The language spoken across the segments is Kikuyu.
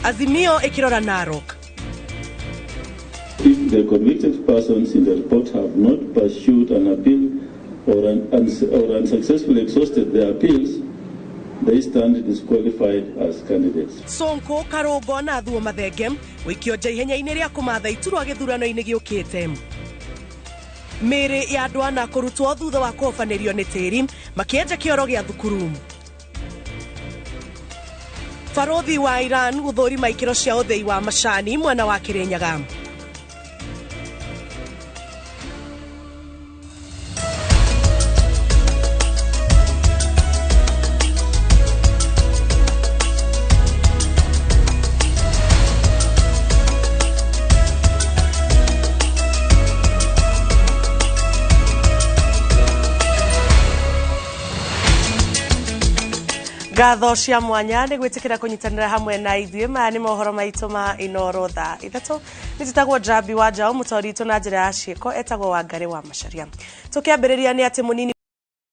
Azimio ĩkĩrora Narok. If the convicted persons in the report have not pursued an appeal or unsuccessfully exhausted their appeals, they stand disqualified as candidates. Sonko, Karũngo na Thuo Mathenge gũikio nja ihenya-inĩ rĩa kũmatha iturwa gĩthurano-inĩ gĩũkĩte. Mĩĩrĩ ya andũ ana kũrutwo thutha wa kũhobanĩrio nĩ tĩri makĩenja kĩoro gĩa thukuru. Barũthi wa Iran gũthũrima ikĩro cia ũthĩi wa macani mwena wa Kĩrĩnyaga. Ngatho cia mwanya nĩ gwĩtĩkĩra kũnyitanĩra hamwe na ithuĩ. Maya nĩ mohoro maitũ ma Inooro thaa 3. Nĩ njĩtagwo Njambi wa Njaũ, mũtaũri witũ na njĩra ya ciĩko etagwo Wangarĩ wa Macharia. Tũkĩambĩrĩria nĩ atĩ mũnini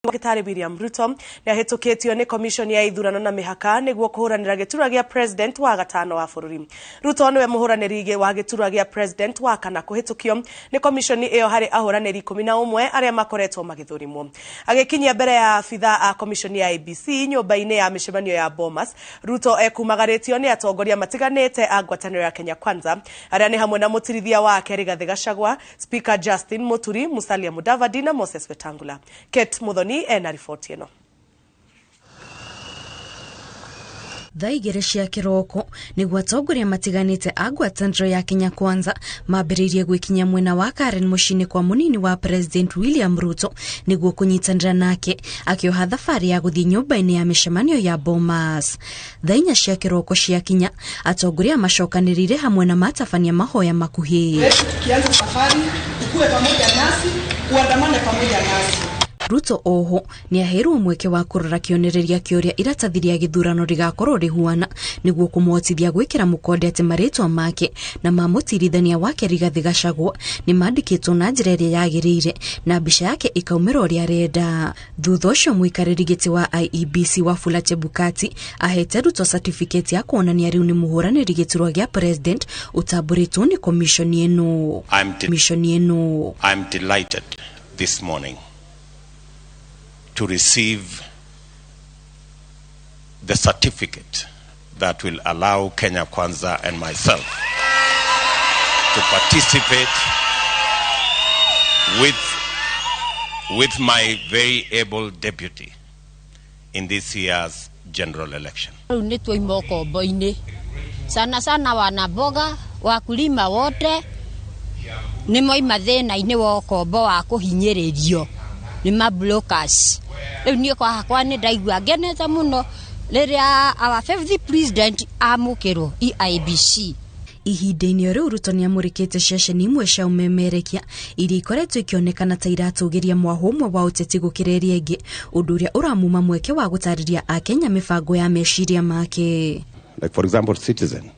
Ndagĩtarĩ William Ruto nĩ ahĩtũkĩtio nĩ commission ya ithurano na mĩhaka nĩguo kũhũranĩra gĩturwa gĩa president wa gatano wa bũrũri. Ruto nĩwe mũhũranĩri wa gĩturwa gĩa president wa kana kũhĩtũkio nĩ commission ĩyo harĩ ahũranĩri 11 arĩa makoretwo magĩthũrimwo. Agĩkinyia mbere ya abithaa a commission ya IEBC nyũmba-inĩ ya mĩcemanio ya Bomas, Ruto ekumagarĩtio nĩ atongoria matiganĩte a ngwatanĩro ya Kenya Kwanza arĩa nĩ hamwe na mũtirithia wake Rigathĩ Gachagua, Speaker Justin Muturi, Musalia Mudavadi na Moses Wetangula. Kate Muthoni ena riboti ĩno. Thaa 2 cia kĩroko nĩguo atongoria matiganĩte a ngwatanĩro ya Kenya Kwanza mambĩrĩirie gwĩkinya mwena wa Karen mũciĩ-inĩ kwa mũnini wa President William Ruto nĩguo kũnyitanĩra nake akĩoha thabarĩ ya gũthiĩ nyũmba-inĩ ya mĩcemanio ya Bomas. Thaa 4 cia kĩroko ciakinya atongoria macokanĩrĩire hamwe na matabania mahoya makuhĩ. Tukianza safari ukue pamoja nasi, uandamane pamoja nasi. Ruto oho nĩ aheirwo mweke wa kũrora kĩonereria kĩa ũrĩa iratathi rĩa gĩthurano rĩgakorwo rĩhuana nĩguo kũmũhotithia gwĩkĩra mũkonde atĩ marĩtwa make na ma mũtirithania wake Rigathĩ Gachagua nĩ mandĩkĩtwo na njĩra ĩrĩa yagĩrĩire na mbica yake ĩkaumĩra ũrĩa arenda. Thutha ũcio mũikarĩri gĩtĩ wa IEBC Wafula Chebukati ahete Ruto certificate ya kuonania rĩu nĩ mũhũranĩri gĩturwa gĩa president ũtambũrĩtwo nĩ commission ĩno. Commission ĩno. I'm delighted this morning to receive the certificate that will allow Kenya Kwanza and myself to participate with my very able deputy in this year's general election. Rĩu nĩ twaima ũkombo-inĩ. Sana sana wana mboga, wakulima wote nĩ moima thĩna-inĩ wa ũkombo wa kũhinyĩrĩrio nĩ ma brokers. Rĩu niĩ kwa hakwa nĩ ndaigua ngenete mũno rĩrĩa our fifth president amũkĩrwo IEBC. Ihinda-inĩ rĩu Ruto nĩamũrĩkĩte ceceni imwe cia ũmemerekia iria ikoretwo ikĩonekana ta iratũgĩria mwahũ ũmwe wa ũteti gũkĩra ĩrĩa ĩngĩ, ũndũ ũrĩa ũramuma mweke wa gũtarĩria akenya mĩbango ya meciria make. Like for example, Citizen,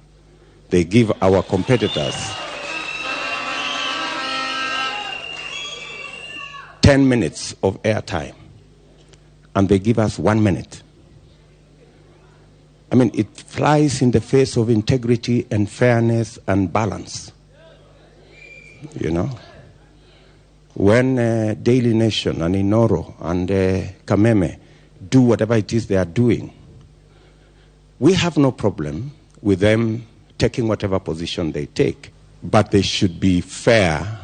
they give our competitors 10 minutes of airtime, and they give us 1 minute. It flies in the face of integrity and fairness and balance. When Daily Nation and Inooro and Kameme do whatever it is they are doing, we have no problem with them taking whatever position they take, but they should be fair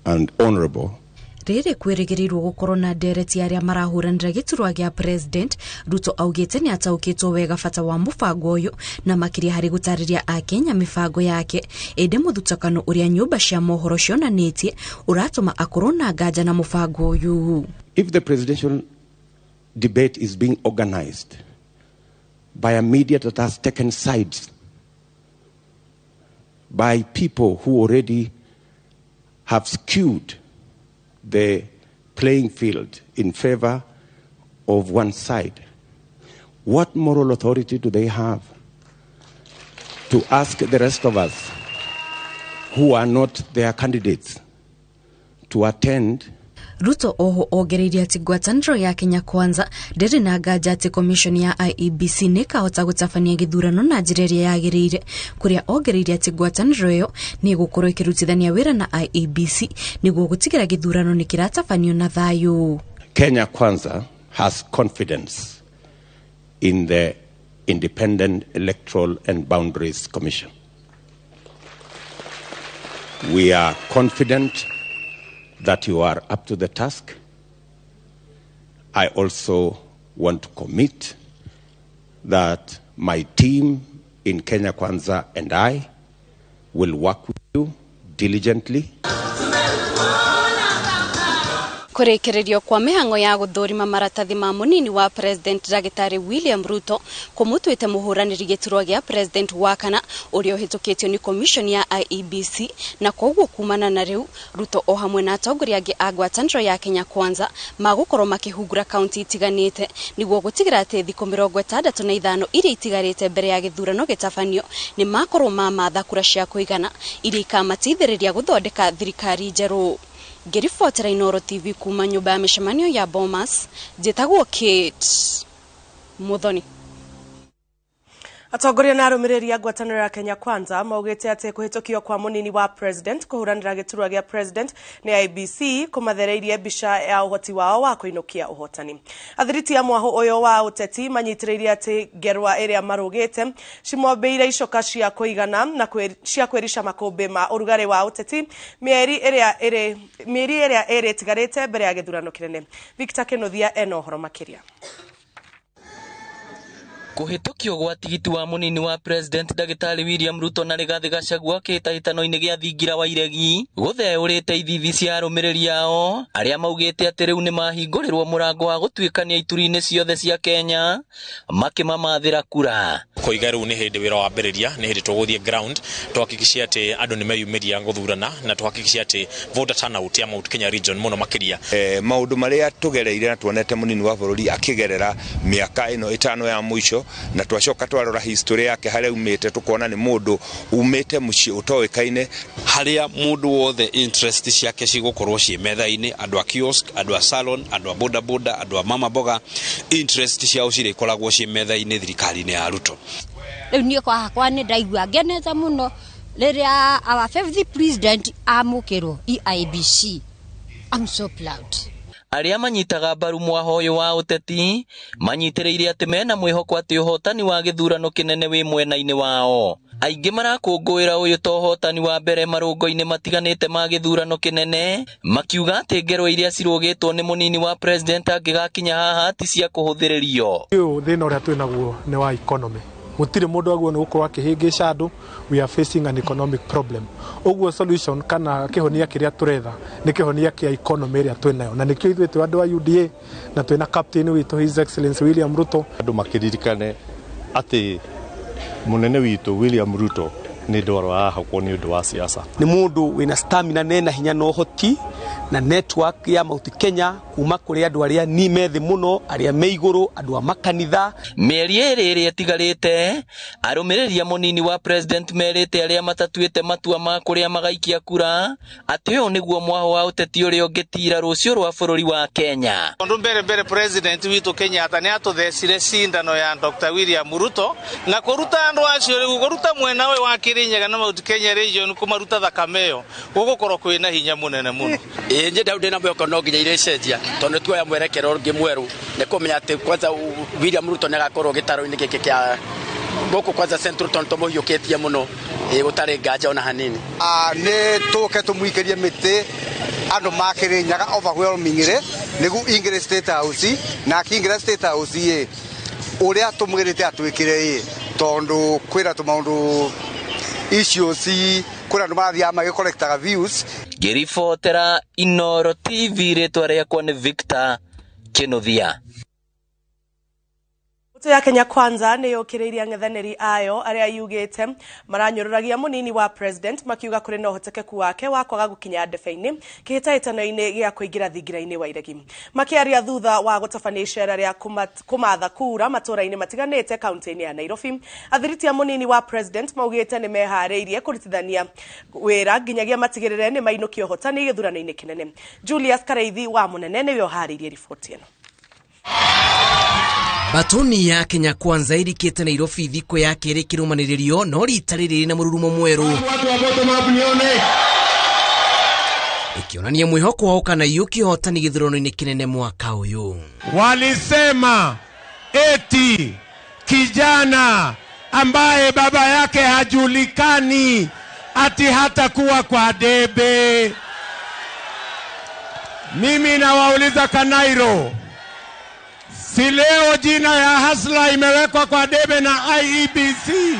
and honorable. Rĩrĩ kwĩrĩgĩrĩirwo gũkorwo na ndereti arĩa marahũranĩra gĩturwa gĩa president, Ruto augĩte nĩ ataũkĩtwo wega bata wa mũbango ũyũ na makĩria harĩ gũtarĩria akenya mĩbango yake, ĩndĩ mũthutũkano ũrĩa nyũmba cia mohoro cionanĩtie ũratũma akorwo na nganja na mũbango ũyũ. If the presidential debate is being organized by a media that has taken sides, by people who already have skewed the playing field in favor of one side, what moral authority do they have to ask the rest of us who are not their candidates to attend? Ruto oho ongereire atĩ ngwatanĩro ya Kenya Kwanza ndĩrĩ na nganja atĩ commission ya IEBC nĩ ĩkahota gũtabania gĩthurano na njĩra ĩrĩa yagĩrĩire, kũrĩa ongereire atĩ ngwatanĩro ĩyo nĩ ĩgũkorwo ĩkĩrutithania wĩra na IEBC nĩguo gũtigĩra gĩthurano nĩ kĩratabanio na thayũ. Kenya Kwanza has confidence in the Independent Electoral and Boundaries Commission. We are confident that you are up to the task. I also want to commit that my team in Kenya Kwanza and I will work with you diligently. Kũrĩkĩrĩrio kwa mĩhang'o ya gũthũrima maratathi ma mũnini wa President Ndagĩtarĩ William Ruto kũmũtuĩte mũhũranĩri gĩturwa gĩa President wa kana ũrĩa ũhĩtũkĩtio nĩ commission ya IEBC, na koguo kumana na rĩu Ruto o hamwe na atongoria angĩ a ngwatanĩro ya Kenya Kwanza magũkorwo makĩhungura kaunti itiganĩte nĩguo gũtigĩra atĩ thikũ 65 iria itigarĩte mbere ya gĩthurano gĩtabanio nĩ makorwo mamatha kura cia kũigana iria ikamateithĩrĩria gũthondeka thirikari njerũ. Ngĩribotera Inooro TV kuma nyũmba ya mĩcemanio ya Bomas, njĩtagwo Kate Muthoni. Atongoria na arũmĩrĩri a ngwatanĩro ya Kenya Kwanza maugĩte atĩ kũhĩtũkio kwa mũnini wa President kũhũranĩra gĩturwa gĩa President nĩ IEBC kũmathereirie mbica ya ũhoti wao wa kũinũkia ũhotani. Athiriti a mwahũ ũyũ wa ũteti manyitĩrĩire atĩ ngerwa ĩrĩa marũgĩte cimombĩire icoka cia kũigana na cia kwĩrica makũmbĩ ma ũrugarĩ wa ũteti mĩeri ĩrĩa ĩrĩ ĩtigarĩte mbere ya gĩthurano kĩnene. Victor Kĩnuthia ena ũhoro makĩria. Kũhĩtũkio gwa tigiti wa mũnini wa President Ndagĩtarĩ William Ruto na Rigathĩ Gachagua kĩhĩtahĩtano-inĩ gĩa thingira wa iregi gũtheũrĩte ithithi cia arũmĩrĩri ao arĩa maugĩte atĩ rĩu nĩmahingũrĩrwo mũrango wa gũtuĩkania ituri-inĩ ciothe cia Kenya makĩmamathĩra kura. Koiga rĩu nĩ hĩndĩ wĩra wambĩrĩria, nĩ hĩndĩ tũgũthiĩ ground tũhakikicie atĩ andũ nĩmeyumĩria gũthurana na tũhakikicie atĩ voter turnout ya Mount Kenya region mũno makĩria. Maũndũ marĩa tũgereire na tuonete mũnini wa bũrũri akĩgerera mĩaka ĩno 5 ya mũico, na twacoka twarora history yake harĩa umĩte tukona nĩ mũndũ umĩte mũciĩ ũtoĩkaine, harĩa mũndũ wothe interest ciake cigũkorwo ciĩ metha-inĩ, andũ a kiosk, andũ a salon, andũ a boda boda, andũ a mama mboga, interest ciao cirĩkoragwo ciĩ metha-inĩ thirikari-inĩ ya Ruto. Rĩu niĩ kwa hakwa nĩ ndaigua ngenete mũno rĩrĩa our fifth president amũkĩrwo IEBC. I'm so proud. Arĩa manyitaga mbaru mwaho ũyũ wa ũteti manyitĩrĩire atĩ mena mwĩhoko atĩ ũhotani wa gĩthurano kĩnene wĩ mwena-inĩ wao. Aingĩ marakũngũĩra ũyũ ta ũhotani wa mbere marũngo-inĩ matiganĩte ma gĩthurano kĩnene, makiuga atĩ ngero iria cirũgĩtwo nĩ mũnini wa President angĩgakinya haha ti cia kũhũthĩrĩrio. Ũyũ thĩna ũrĩa twĩ naguo nĩ wa economy. Gũtirĩ mũndũ aguo nĩ gũkorwo akĩhĩngĩca andũ. We are facing an economic problem. Ũguo solution kana kĩhonia kĩrĩa tũretha nĩ kĩhonia kĩa economy ĩrĩa twĩ nayo, na nĩkĩo ithuĩ twĩ andũ a UDA na twĩna captain witũ His Excellency William Ruto. Andũ makĩririkane atĩ mũnene witũ William Ruto nĩ ndwaro arahakwo nĩ ũndũ wa siasa. Nĩ mũndũ wĩna stamina nena hinya na ũhoti na network ya Mount Kenya kuma kũrĩ andũ arĩa ni methi mũno, arĩa me igũrũ, andũ a makanitha. Mĩeri ĩrĩ ĩrĩa ĩtigarĩte, arũmĩrĩri a mũnini wa President merĩte arĩa matatuĩte matua ma kũrĩa magaikia kura atĩ ũyũ nĩguo mwaho wa ũteti ũrĩa ũngĩtira rũciũ rwa bũrũri wa Kenya. Tondu mbere President witũ Kenyatta nĩ atũthecire cindano ya Dr. William Ruto na kũruta andũ acio rĩu kũruta mwena ũyũ wa Kirinyaga na Mount Kenya region kũmaruta thakame ĩyo gũgũkorwo kwĩna hinya mũnene mũno. Ĩĩ njĩ ndau ndĩna mwĩhoko no nginya irĩcenjia tondũ tuoya mwerekero ũngĩ mwerũ nĩ kũmenya atĩ kwanza William Ruto nĩ agakorwo gĩtaro-inĩ gĩkĩ kĩa gũkũ kwanza Central tondũ tũmũhiũkĩtie mũno, gũtarĩ nganja ona hanini. Nĩ tũke tũmũikĩrie mĩtĩ andũ ma Kirinyaga overwhelmingly nĩguo ingĩre State House, na akĩingĩra State House ĩ ũrĩa tũmwĩrĩte atwĩkĩre ĩ tondũ kwĩna tũmaũndũ icio ci kwĩna andũ marathiaga magĩcollectaga views. Ngĩribotera Inooro TV, rĩtwa rĩakwa nĩ Victor Kĩnuthia. Mbũtũ ya Kenya Kwanza nĩ yũkĩrĩirie ang'ethanĩri ayo arĩa yugĩte maranyũrũragia mũnini wa president, makiuga kũrĩ na ũhotekeku wake wa kwaga gũkinya ndebe-inĩ kĩhĩtahĩtano-inĩ gĩa kũingĩra thingira-inĩ wa iregi. Makĩaria thutha wa gũtabania icera rĩa kũmatha kura matũũra-inĩ matiganĩte kaunti-inĩ ya Nairobi, athiriti a mũnini wa president maugĩte nĩ meharĩirie kũrutithania wĩra nginyagia matigĩrĩre nĩ mainũkia ũhotani gĩthurano-inĩ kĩnene. Julius Kareithi wa Mũnene nĩwe ũharĩirie riboti ĩno. Batoni ya Kenya Kwanza ĩrikĩte Nairobi thikũ ya kerĩ kĩrũmanĩrĩrio, no rita rĩrĩ na mũrurumo mwerũ, ĩkĩonania mwĩhoko wa ũkanaiyũkia ũhotani gĩthurano-inĩ kĩnene mwaka ũyũ. Walisema eti kijana ambaye baba yake hajulikani ati hatakuwa kwa debe. Mimi nawauliza Kanairo, si leo jina ya Hasla imewekwa kwa debe na IEBC?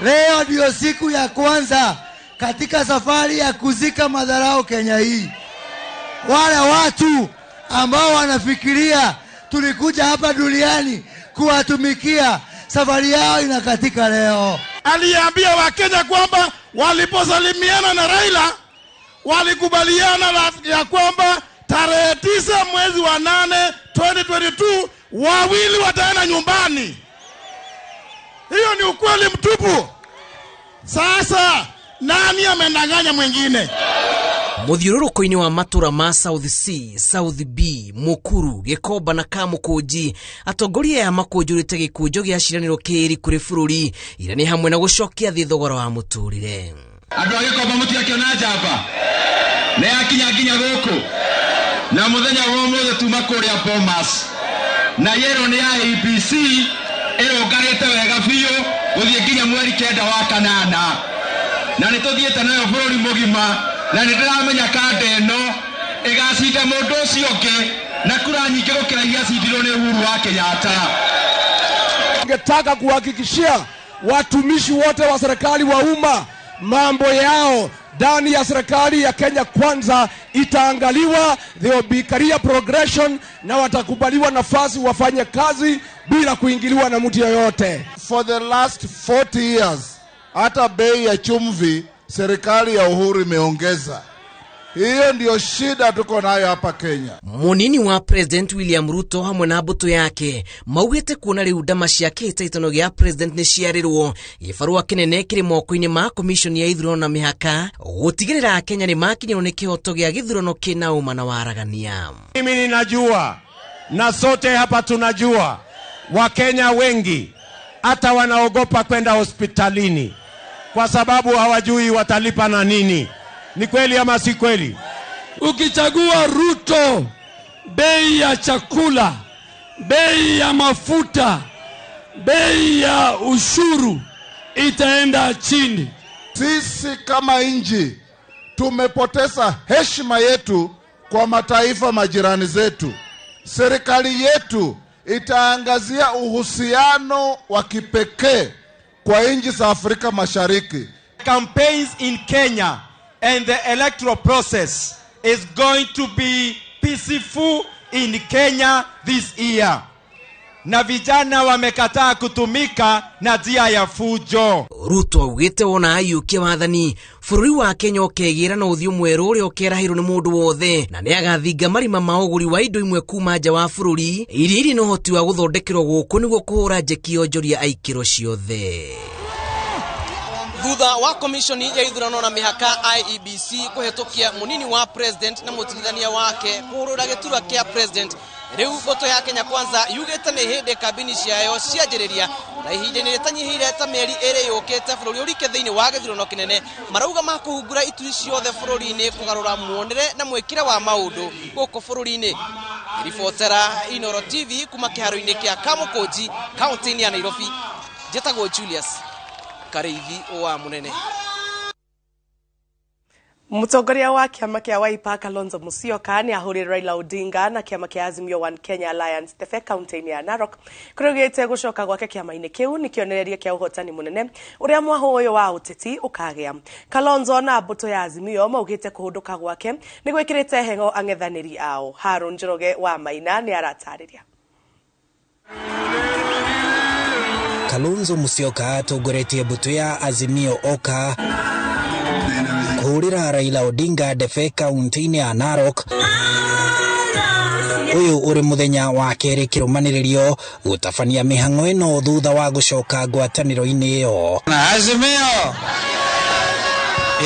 Leo ndio siku ya kwanza katika safari ya kuzika madharau Kenya hii. Wale watu ambao wanafikiria tulikuja hapa duniani kuwatumikia, safari yao inakatika leo. Aliambia Wakenya kwamba waliposalimiana na Raila walikubaliana ya kwamba tarehe 9 mwezi wa 8 2022 wawili wataenda nyumbani. Hiyo ni ukweli mtupu. Sasa nani amendanganya mwingine? Mũthiũrũrũko-inĩ wa matũra ma South C, South B, Mukuru, Gĩkomba na Kamũkũnji, atongoria aya makũnjũrĩte gĩkũnjo gĩa ciranĩro kĩĩri kũrĩ bũrũri ira nĩ hamwe na gũcokia thĩ thogora wa mũtũrĩre. Andũ a Gĩkomba mũtiakĩona njamba nĩ yakinya nginya gũkũ, na mũthenya wa ũmũthĩ tuma kũrĩa Bomas na yero nĩ ya ABC ĩrũngarĩte wega biũ gũthiĩ nginya mweri 9 wa kanana, na nĩ tũthiĩte nayo bũrũri mũgima, na nĩ ndĩramenya kanda ĩno ĩgacinda mũndũ ũcio ũngĩ na kura nyingĩ gũkĩra iria cindirwo nĩ Uhuru wa Kenyatta. Ningetaka kuhakikishia watumishi wote wa serikali wa umma mambo yao ndani ya serikali ya Kenya Kwanza itaangaliwa, there will be career progression na watakubaliwa nafasi wafanye kazi bila kuingiliwa na mtu yoyote. For the last 40 years hata bei ya chumvi serikali ya Uhuru imeongeza. Hiyo ndio shida tuko nayo hapa Kenya. Munini wa President William Ruto hamwe na mbũtũ yake maugĩte kuona rĩu ndama cia kĩhĩtahĩtano gĩa President nĩ ciarĩrwo, gĩbarũa kĩnene kĩrĩ moko-inĩ ma Commission ya ithurano na mĩhaka gũtigĩrĩra Kenya nĩ makinyĩrwo nĩ kĩhoto gĩa gĩthurano kĩna ũma na waragania. Mimi ninajua na sote hapa tunajua Wakenya wengi hata wanaogopa kwenda hospitalini kwa sababu hawajui watalipa na nini. Ni kweli ama si kweli? Ukichagua Ruto, bei ya chakula, bei ya mafuta, bei ya ushuru itaenda chini. Sisi kama nchi tumepoteza heshima yetu kwa mataifa majirani zetu. Serikali yetu itaangazia uhusiano wa kipekee kwa nchi za Afrika Mashariki. Campaigns in Kenya and the electoral process is going to be peaceful in Kenya this year. Na vijana wamekataa kutumika na njia ya fujo. Ruto augĩte wona aiyũkia wathani bũrũri wa Kenya ũkegĩra na ũthiũ mwerũ ũrĩa ũkerahĩrwo nĩ mũndũ wothe, na nĩagathinga marima ma ũgũri wa indo imwe kuma nja wa bũrũri iria irĩ na ũhoti wa gũthondekerwo gũkũ nĩguo kũhũra njeki onjoria a ikĩro ciothe. Thutha wa komishoni ya ithurano na mĩhaka IEBC kũhetũkia mũnini wa president na mũtigithania wake kũhũrũra gĩturwa kĩa president, rĩu mbũtũ ya Kenya Kwanza yugĩte nĩ hĩndĩ kambini ciayo cianjĩrĩria, na ihinda-inĩ rĩtanyihĩire ta mĩeri ĩrĩ yũkĩte bũrũri ũrike thĩinĩ wa gĩthurano kĩnene. Marauga makũhungura ituri ciothe bũrũri-inĩ kũgarũra muonere na mwĩkĩre wa maũndũ gũkũ bũrũri-inĩ. Ribotera Inoro TV kuma kĩharo-inĩ kĩa Kamũkũnji kaunti-inĩ ya Nairobi, njĩtagwo Julius Kareithi wa Munene. Mũtongoria wa kĩama kĩa Wiper Kalonzo Musyoka nĩ ahũrire Raila Odinga na kĩama kĩa Azimio One Kenya Alliance Tebe kaunti-inĩ ya Narok, kũrĩa augĩte gũcoka gwake kĩama-inĩ kĩu nĩ kĩonereria kĩa ũhotani mũnene ũrĩa mwahũ ũyũ wa ũteti ũkagĩa. Kalonzo na mbũtũ ya Azimio maugĩte kũhũndũka gwake nĩ gwĩkĩrĩte heng'o ang'ethanĩri ao. Harun Njoroge wa Maina nĩ aratarĩria. Kalonzo Musyoka atongoretie mbũtũ ya Azimio Oka kũhũrĩra Raila Odinga ndebe kaunti-inĩ ya Narok. Ũyũ ũrĩ mũthenya wa kerĩ kĩrũmanĩrĩrio gũtabania mĩhang'o ĩno thutha wa gũcoka ngwatanĩro-inĩ ĩyo. Azimio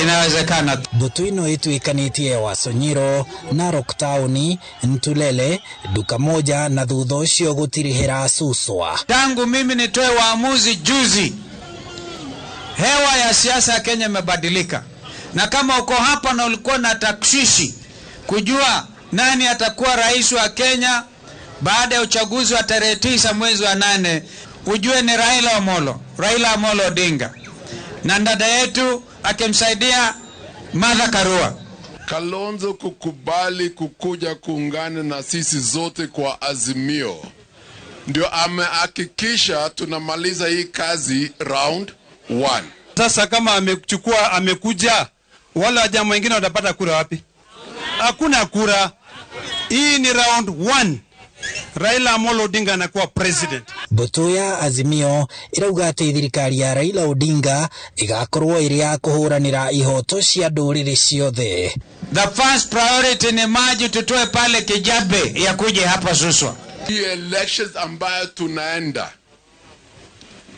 inawezekana. Mbũtũ ĩno ĩtuĩkanĩtie Wasonyiro, Narok taũni, Ntulele, Duka Moja na thutha ũcio gũtirihĩra Suswa. Tangu mimi nitoe uamuzi juzi, hewa ya siasa ya Kenya imebadilika, na kama uko hapa na ulikuwa na takshishi kujua nani atakuwa rais wa Kenya baada ya uchaguzi wa tarehe 9 mwezi wa 8, ujue ni Raila Amolo Odinga, na dada yetu akimsaidia Martha Karua. Kalonzo kukubali kukuja kuungana na sisi zote kwa Azimio ndio amehakikisha tunamaliza hii kazi round 1. Sasa kama amechukua amekuja, wala jamaa wengine watapata kura wapi? Hakuna kura. Hii ni round 1. Raila Amolo Odinga anakuwa president. Mbũtũ ya Azimio ĩrauga atĩ thirikari ya Raila Odinga ĩgakorwo ĩrĩ ya kũhũranĩra ihoto cia ndũrĩrĩ ciothe. The first priority ni maji tutoe pale Kijabe ya kuje hapa Suswa. Hii elections ambayo tunaenda,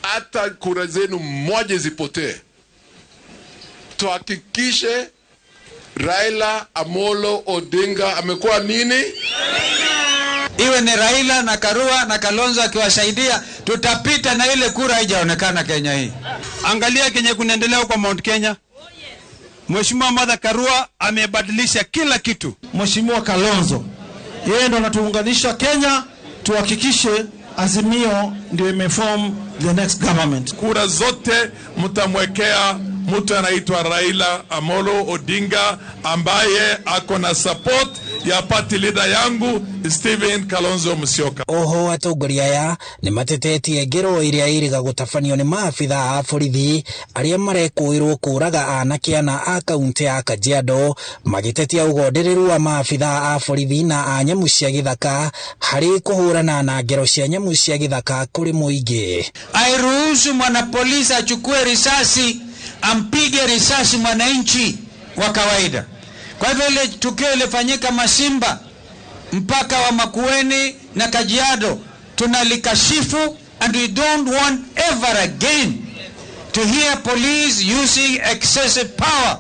hata kura zenu moja zipotee, tuhakikishe Raila Amolo Odinga amekuwa nini? Iwe ni Raila na Karua na Kalonzo akiwasaidia, tutapita na ile kura haijaonekana Kenya hii. Angalia Kenya kunaendelea kwa Mount Kenya. Mheshimiwa Martha Karua amebadilisha kila kitu. Mheshimiwa Kalonzo yeye ndo anatuunganisha Kenya, tuhakikishe Azimio ndio imeform the next government. Kura zote mtamwekea mtu anaitwa Raila Amolo Odinga ambaye ako na support ya party leader yangu Stephen Kalonzo Musyoka. Oho atongoria aya nĩ matetetie ngero ĩrĩa ĩrĩga gũtabanio nĩ maabitha a borithi arĩa marekũĩrwo kũraga anake ana a kaunti ya Kajiado, magĩtetia ũgondereru wa maabitha a borithi na a nyamũ cia gĩthaka harĩ kũhũrana na ngero cia nyamũ cia gĩthaka kũrĩ mũingĩ. Airuhusu mwanapolisi achukue risasi ampige risasi mwananchi wa kawaida. Kwa hivyo ile tukio ilifanyika Masimba mpaka wa Makueni na Kajiado, tunalikashifu, and we don't want ever again to hear police using excessive power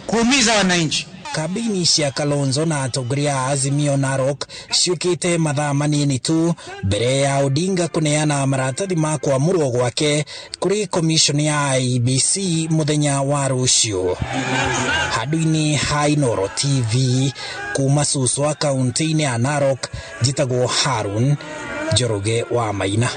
kuumiza wananchi. Kambĩini cia Kalonzo na atongoria a Azimio Narok ciũkĩte mathaa manini tu mbere ya Odinga kũneana maratathi ma kwamũrwo gwake kũrĩ commission ya IEBC mũthenya wa rũciũ. Handũ-inĩ ha Inooro TV kuma Suswa kaunti-inĩ ya Narok, njĩtagwo Harun Njoroge wa Maina.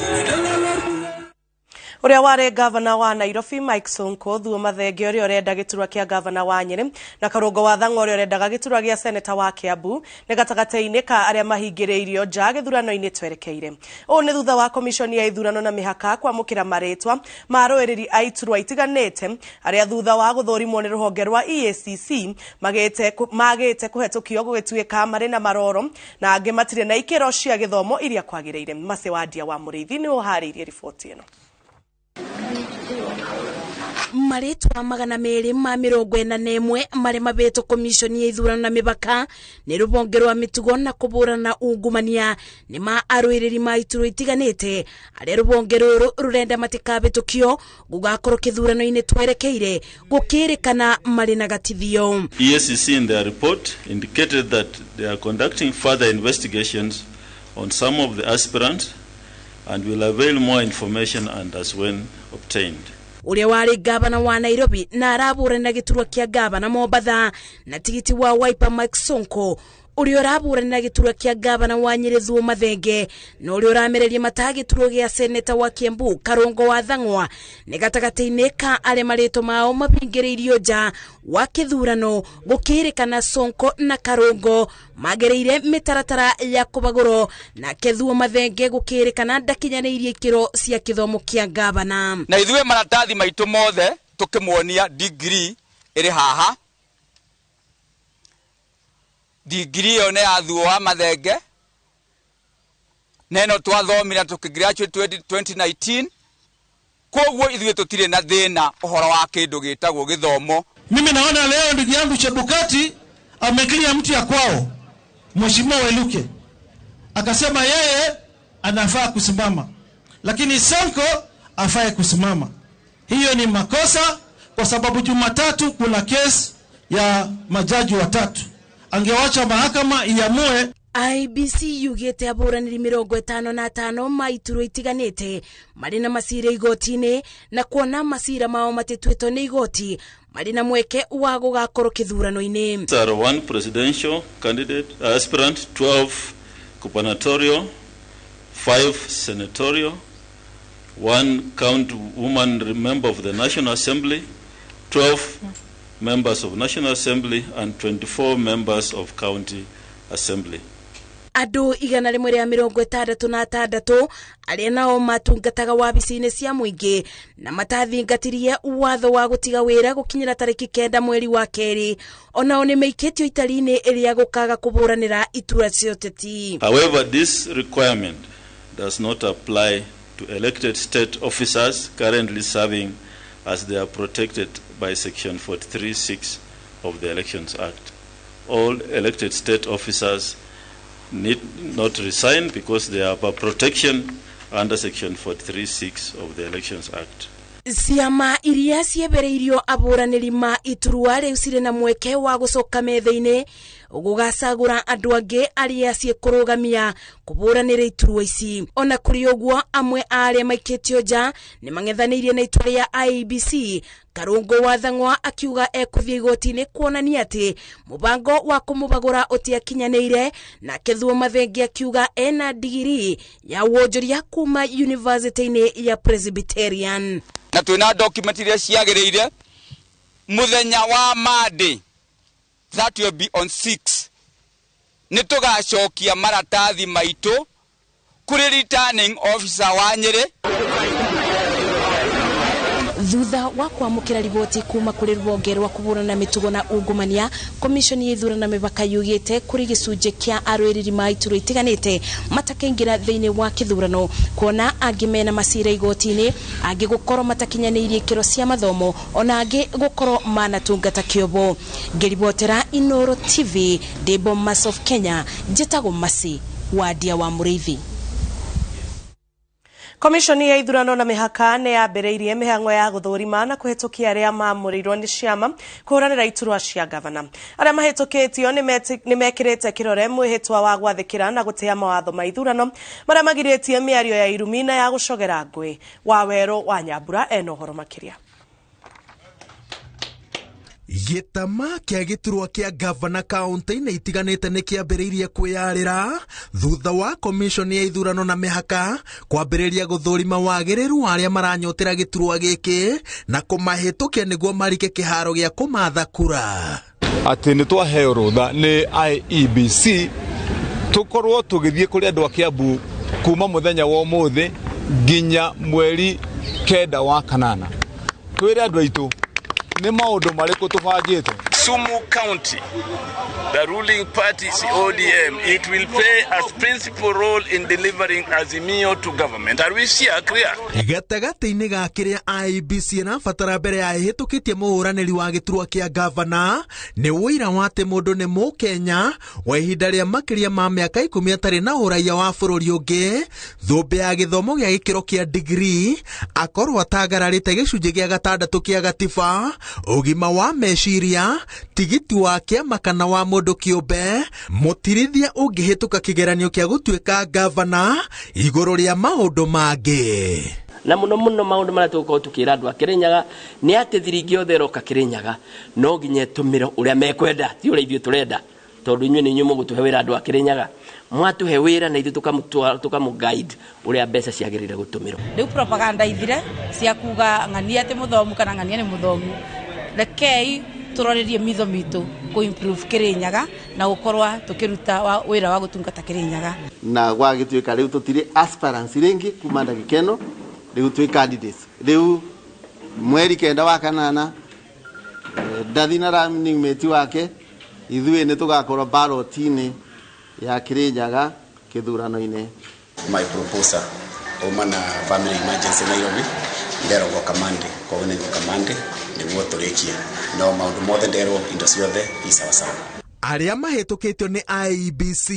Ũrĩa warĩ gavana wa Nairobi Mike Sonko Thuo Mathenge ũrĩa ũrenda gĩturwa kĩa gavana wa Nyĩrĩ na Karũngo wa Thang'wa ũrĩa ũrendaga gĩturwa gĩa seneta wa Kiambu nĩ gatagatĩ-inĩ ka arĩa mahingĩrĩirio nja gĩthurano-inĩ twerekeire. Ũũ nĩ thutha wa komishoni ya ithurano na mĩhaka kwamũkĩra marĩtwa ma arũĩrĩri a iturwa itiganĩte arĩa thutha wa gũthũrimwo nĩ rũhonge rwa EACC magĩte kũhetũkio gũgĩtuĩka marĩ na maroro na angĩ matirĩ na ikĩro cia gĩthomo iria kwagĩrĩire. Macĩ Wandia wa Mũrĩithi nĩ ũharĩirie riboti ĩno. Marĩtwa 241 marĩa mabetwo komishoni ya ithurano na mĩhaka nĩ rũhonge rwa mĩtugo na kũhũrana ungumania nĩ ma arũĩrĩri ma iturwa itiganĩte arĩa rũhonge rũrũ rũrenda matikabĩtũkio gũgakorwo kĩthurano-inĩ twerekeire gũkĩrĩkana marĩ na gatithio. EACC in their report indicated that they are conducting further investigations on some of the aspirants and will avail more information and as when obtained. Ũrĩa warĩ gavana wa Nairobi na arabũrana gĩturwa kĩa gavana Mombatha na tigiti wa Wiper Mike Sonko ũrĩa ũrabũrana gĩturwa kĩa gavana wa Nyĩrĩ Thuo Mathenge na ũrĩa ũramereria mata gĩturwa gĩa seneta wa Kiambu Karũngo wa Thang'wa nĩ gatagatĩ-inĩ ka arĩa marĩtwa mao mabingĩrĩirio nja wa kĩthurano gũkĩrĩkana Sonko na Karũngo magereire mĩtaratara ya kũbagũrwo nake Thuo Mathenge gũkĩrĩkana ndakinyanĩirie ikĩro cia kĩthomo kĩa gavana. Na ithuĩ maratathi maitũ mothe tũkĩmuonia degree ĩrĩ haha, degree ĩyo nĩ ya Thuo wa Mathenge Na ĩno twathomire na tũkĩgraduate 2019. Koguo ithuĩ tũtirĩ na thĩna ũhoro wa kĩndũ gĩtagwo gĩthomo. Mimi naona leo ndugu yangu Chebukati ameclear mtu ya kwao, Mheshimiwa Weluke akasema yeye anafaa kusimama, lakini Sonko afae kusimama. Hiyo ni makosa, kwa sababu Jumatatu kuna kesi ya majaji watatu. Angewacha mahakama iamue. IEBC yugĩte ahũranĩri 55 ma iturwa itiganĩte marĩ na macira igoti-inĩ, na kuona macira mao matituĩtwo nĩ igoti marĩ na mweke wa gũgakorwo kĩthurano-inĩ. There are 1 presidential candidate aspirant, 12 gubernatorial, 5 senatorial, 1 county woman member of the National Assembly, 12 members of National Assembly and 24 members of County Assembly. Andũ 166 arĩa nao matungataga wabici-inĩ cia mũingĩ na matathingatirie watho wa gũtiga wĩra gũkinyĩra tarĩki 9 mweri wa kerĩ, onao nĩ maikĩtio itari-inĩ ĩrĩa gũkaga kũbũranĩra itura cia ũteti. However, this requirement does not apply to elected state officers currently serving, as they are protected by Section 43(6) of the Elections Act. All elected state officers need not resign because they have a protection under Section 43(6) of the Elections Act. Ciama iria ciebereirio abũranĩri ma iturwa rĩu cirĩ na mweke wa gũcoka metha-inĩ gũgacagũra andũ angĩ arĩa ciĩkũrũgamia kũbũranĩra iturwa ici. Ona kũrĩ ũguo, amwe a arĩa maikĩtio nja nĩ mang'ethanĩirie na itua rĩa IEBC. Karũngũ wa Thang'wa akiuga ekũthiĩ igoti-inĩ kuonania atĩ mũbango wa kũmũbagũra ũtiakinyanĩire, nake Thuo Mathenge akiuga ena digiri ya wonjoria kuma University-inĩ ya Presbyterian. Na twĩna document iria ciagĩrĩire. Mũthenya wa Monday, that will be on 6, nĩ tũgacokia maratathi maitũ kũrĩ returning officer wa Nyĩrĩ. Thutha wa kwamũkĩra riboti kuma kũrĩ rũhonge rwa kũhũrana na mĩtugo na ungumania, komishoni ya ithurano na mĩhaka yugĩte kũrĩ gĩcunjĩ kĩa arũĩrĩri ma iturwa itiganĩte matakaingĩra thĩinĩ wa kĩthurano, kuona angĩ mena macira igoti-inĩ, angĩ gũkorwo matakinyanĩirie ikĩro cia mathomo, ona angĩ gũkorwo manatungata kĩobo. Ngĩribotera Inooro TV ndĩ Bomas of Kenya, njĩtagwo Mercy Wandia wa Mũrĩithi. Komishoni ya ithurano na mĩhaka nĩ yambĩrĩirie mĩhang'o ya gũthũrima na kũhĩtũkia arĩa maamũrĩirwo nĩ ciama kũhũranĩra iturwa cia gavana. Arĩa mahĩtũkĩtio nĩ mekĩrĩte kĩrore mwĩhĩtwa wa gwathĩkĩra na gũtĩa mawatho ma ithurano marĩa magirĩtie mĩario ya irumi na ya gũcogera ngũĩ. Wawerũ wa Nyambura ena ũhoro makĩria. Gĩtama kĩa gĩturwa kĩa gavana kaunti-inĩ itiganĩte nĩ kĩambĩrĩirie kwĩyarĩra thutha wa komishoni ya ithurano na mĩhaka kwambĩrĩria gũthũrima wagĩrĩru wa arĩa maranyotera gĩturwa gĩkĩ na kũmahĩtũkia nĩguo marike kĩharo gĩa kũmatha kura. Atĩ nĩ twaheo rũtha nĩ IEBC tũkorwo tũgĩthiĩ kũrĩ andũ a Kiambu kuma mũthenya wa ũmũthĩ nginya mweri 9 wa kanana, twĩre andũ aitũ nĩ maũndũ marĩkũ tũbangĩte. Kisumu County, the ruling party is ODM. It will play a principal role in delivering Azimio to government. Are we clear? Gatagatĩ-inĩ ga kĩrĩa IEBC ĩrabatara mbere ya ĩhĩtũkĩtie mũhũranĩri wa gĩturwa kĩa gavana nĩ ũira wa atĩ mũndũ nĩ mũkenya wa ihinda rĩa makĩria ma mĩaka 10 atarĩ na ũraiya wa bũrũri ũngĩ, thũmbĩ ya gĩthomo gĩa gĩkĩro kĩa degree, akorwo atagararĩte gĩcunjĩ gĩa 6 kĩa gatiba, ũgima wa meciria, tigiti wa kĩama kana wa mũndũ kĩũmbe, mũtirithia ũngĩhĩtũka kĩgeranio kĩa gũtuĩka gavana igũrũ rĩa maũndũ mangĩ. Na mũno mũno maũndũ marĩa tũgũkorwo tũkĩra andũ a Kĩrĩnyaga nĩ atĩ thiringi yothe ĩroka Kĩrĩnyaga no nginya ĩtũmĩre ũrĩa mekwenda, ti ũrĩa ithuĩ tũrenda, tondũ inyuĩ nĩ inyuĩ mũgũtũhe wĩra andũ a Kĩrĩnyaga. Mwatũhe wĩra na ithuĩ tũkamũ guide ũrĩa mbeca ciagĩrĩire gũtũmĩrwo. Rĩu propaganda ithire cia kuga ng'ania atĩ mũthomu kana ng'ania nĩ mũthomu, rekei tũrorerie mitho mitũ kũ improve Kĩrĩnyaga na gũkorwo tũkĩruta wĩra wa gũtungata Kĩrĩnyaga. Na gwagĩtuĩka rĩu tũtirĩ aspirants rĩngĩ kuma ndagĩka ĩno, rĩu twĩ candidates. Rĩu mweri 9 wa kanana, Ndathi na running mate wake ithuĩ nĩ tũgakorwo ballot-inĩ ya Kĩrĩnyaga kĩthurano-inĩ My proposer uma na family emergency Nairobi nderwo goka Monday, koguo nĩ ngoka Monday nĩguo tũrĩkie, no maũndũ mothe nderwo indo ciothe i sawasawa. Arĩa mahĩtũkĩtio nĩ IEBC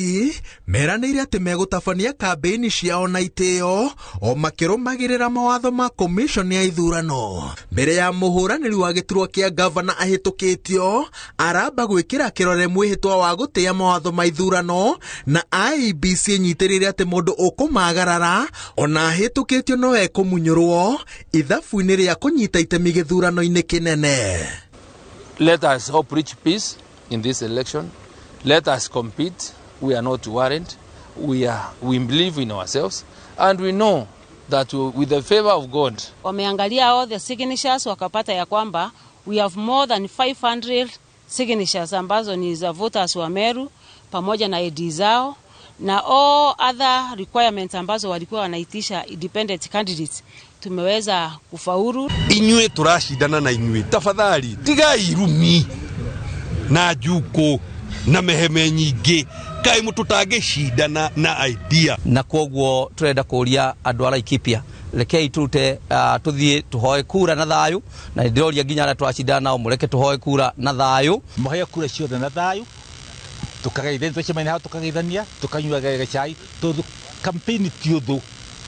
meranĩire atĩ megũtabania kambĩini ciao na itĩo o makĩrũmagĩrĩra mawatho ma commission ya ithurano. Mbere ya mũhũranĩri wa gĩturwa kĩa gavana ahĩtũkĩtio aramba gwĩkĩra kĩrore mwĩhĩtwa wa gũtĩa mawatho ma ithurano, na IEBC ĩnyitĩrĩire atĩ mũndũ ũkũmagarara ona ahĩtũkĩtio no ekũmunyũrwo ithabu-inĩ rĩa kũnyita itemi gĩthurano-inĩ kĩnene. Let us hope reach peace in this election. Let us compete. We are not worried. We believe in ourselves, and we know that with the favor of God. Wameangalia all the signatures wakapata ya kwamba we have more than 500 signatures ambazo ni za voters wa Meru pamoja na ID zao na all other requirements ambazo walikuwa wanaitisha independent candidates tumeweza kufaulu. Inyue turashindana na inyue, tafadhali tigai irumi na njuko na meheme nyingĩ, kaĩ mũtũtangĩcindana na idea. Na kwoguo turenda kũria andũ a Laikipia, rekei turute tuthiĩ tũhoe kura na thayũ, na ndĩroria nginya arĩa tũracindana nao mũreke tũhoe kura na thayũ. Mũheo kura ciothe na thayũ, tũkageithania, twacemania hau tũkageithania, tũkanyua gacai, tondũ campaign ti ũthũ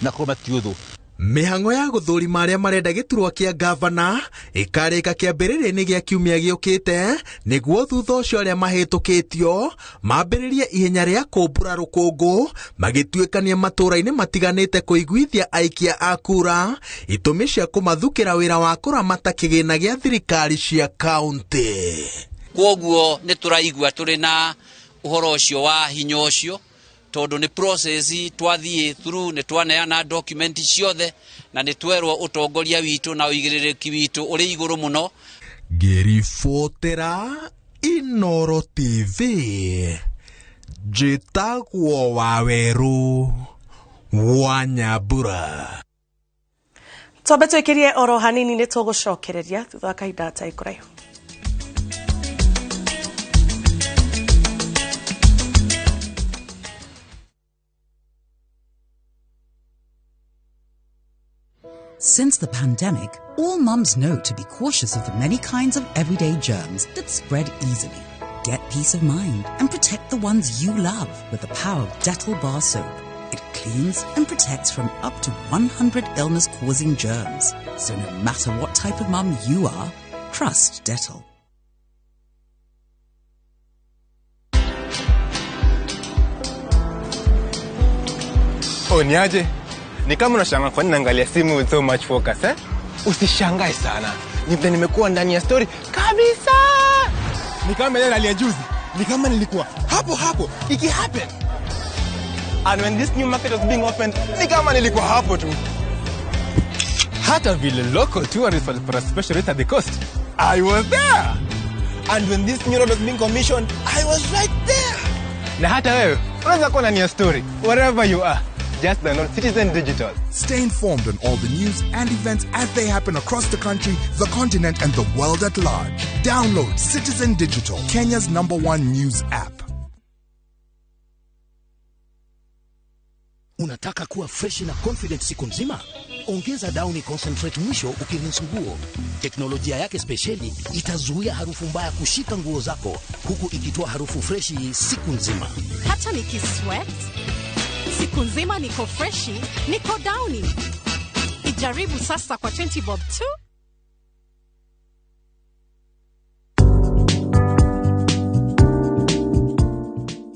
na kũrũma ti ũthũ. Mĩhang'o ya gũthũrima arĩa marenda gĩturwa kĩa gavana ĩkarĩka kĩambĩrĩria-inĩ gĩa kiumia gĩũkĩte, nĩguo thutha ũcio arĩa mahĩtũkĩtio mambĩrĩrie ihenya rĩa kũmbũra rũkũngũ magĩtuĩkania matũũra-inĩ matiganĩte kũiguithia aikia a kura itũmi cia kũmathukĩra wĩra wa kũramata kĩgĩna gĩa thirikari cia kaũntĩ. Kwoguo nĩ tũraigua tũrĩ na ũhoro ũcio wa hinya ũcio, tondũ nĩ process twathiĩ through, nĩ twaneana document ciothe na nĩ twerwo ũtongoria witũ na ũigĩrĩrĩki witũ ũrĩ igũrũ mũno. Ngĩribotera Inoro TV, njĩtagwo Wawerũ wa Nyambura. Twambe twĩkĩrie oro hanini nĩ tũgũcokereria thutha wa kahinda gatarĩ kũraihu. Since the pandemic, all mums know to be cautious of the many kinds of everyday germs that spread easily. Get peace of mind and protect the ones you love with the power of Dettol Bar Soap. It cleans and protects from up to 100 illness-causing germs. So no matter what type of mum you are, trust Dettol. Oh, niaje? Ni kama unashangaa kwa nini naangalia simu with so much focus, eh? Usishangae sana. Ni vile nimekuwa ndani ya story kabisa. Ni kama ile hali ya juzi. Ni kama nilikuwa hapo hapo iki happen. And when this new market was being opened, ni kama nilikuwa hapo tu. Hata vile local tourists walipata special rate at the coast, I was there. And when this new road was being commissioned, I was right there. Na hata wewe unaweza kuwa ndani ya story wherever you are. Just download Citizen Digital. Stay informed on all the news and events as they happen across the country, the continent, and the world at large. Download Citizen Digital, Kenya's #1 news app. Unataka kuwa fresh na confident siku nzima? Ongeza Downy Concentrate mwisho ukirinse nguo. Teknolojia yake spesheli itazuia harufu mbaya kushika nguo zako, huku ikitoa harufu freshi siku nzima. Hata nikisweat siku nzima niko freshi, niko Downy. Ijaribu sasa kwa 20 bob tu.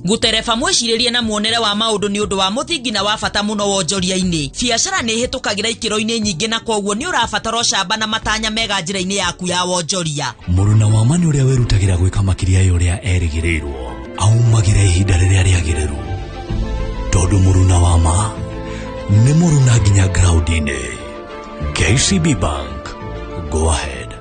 Gutereba mwĩcirĩrie na muonere wa maũndũ nĩ ũndũ wa mũthingi na wa bata mũno wonjoria-inĩ. Biacara nĩ ĩhĩtũkagĩra ikĩro-inĩ nyingĩ na koguo nĩ ũrabatara ũcamba na matanya mega njĩra-inĩ yaku ya wonjoria. Mũruna wa ma nĩ ũrĩa wĩrutagĩra gwĩka makĩria ya ũrĩa erĩgĩrĩirwo, aumagĩra ihinda rĩrĩa rĩagĩrĩru. Tondũ mũruna wa ma nĩ mũruna nginya ground-inĩ. KCB Bank, go ahead.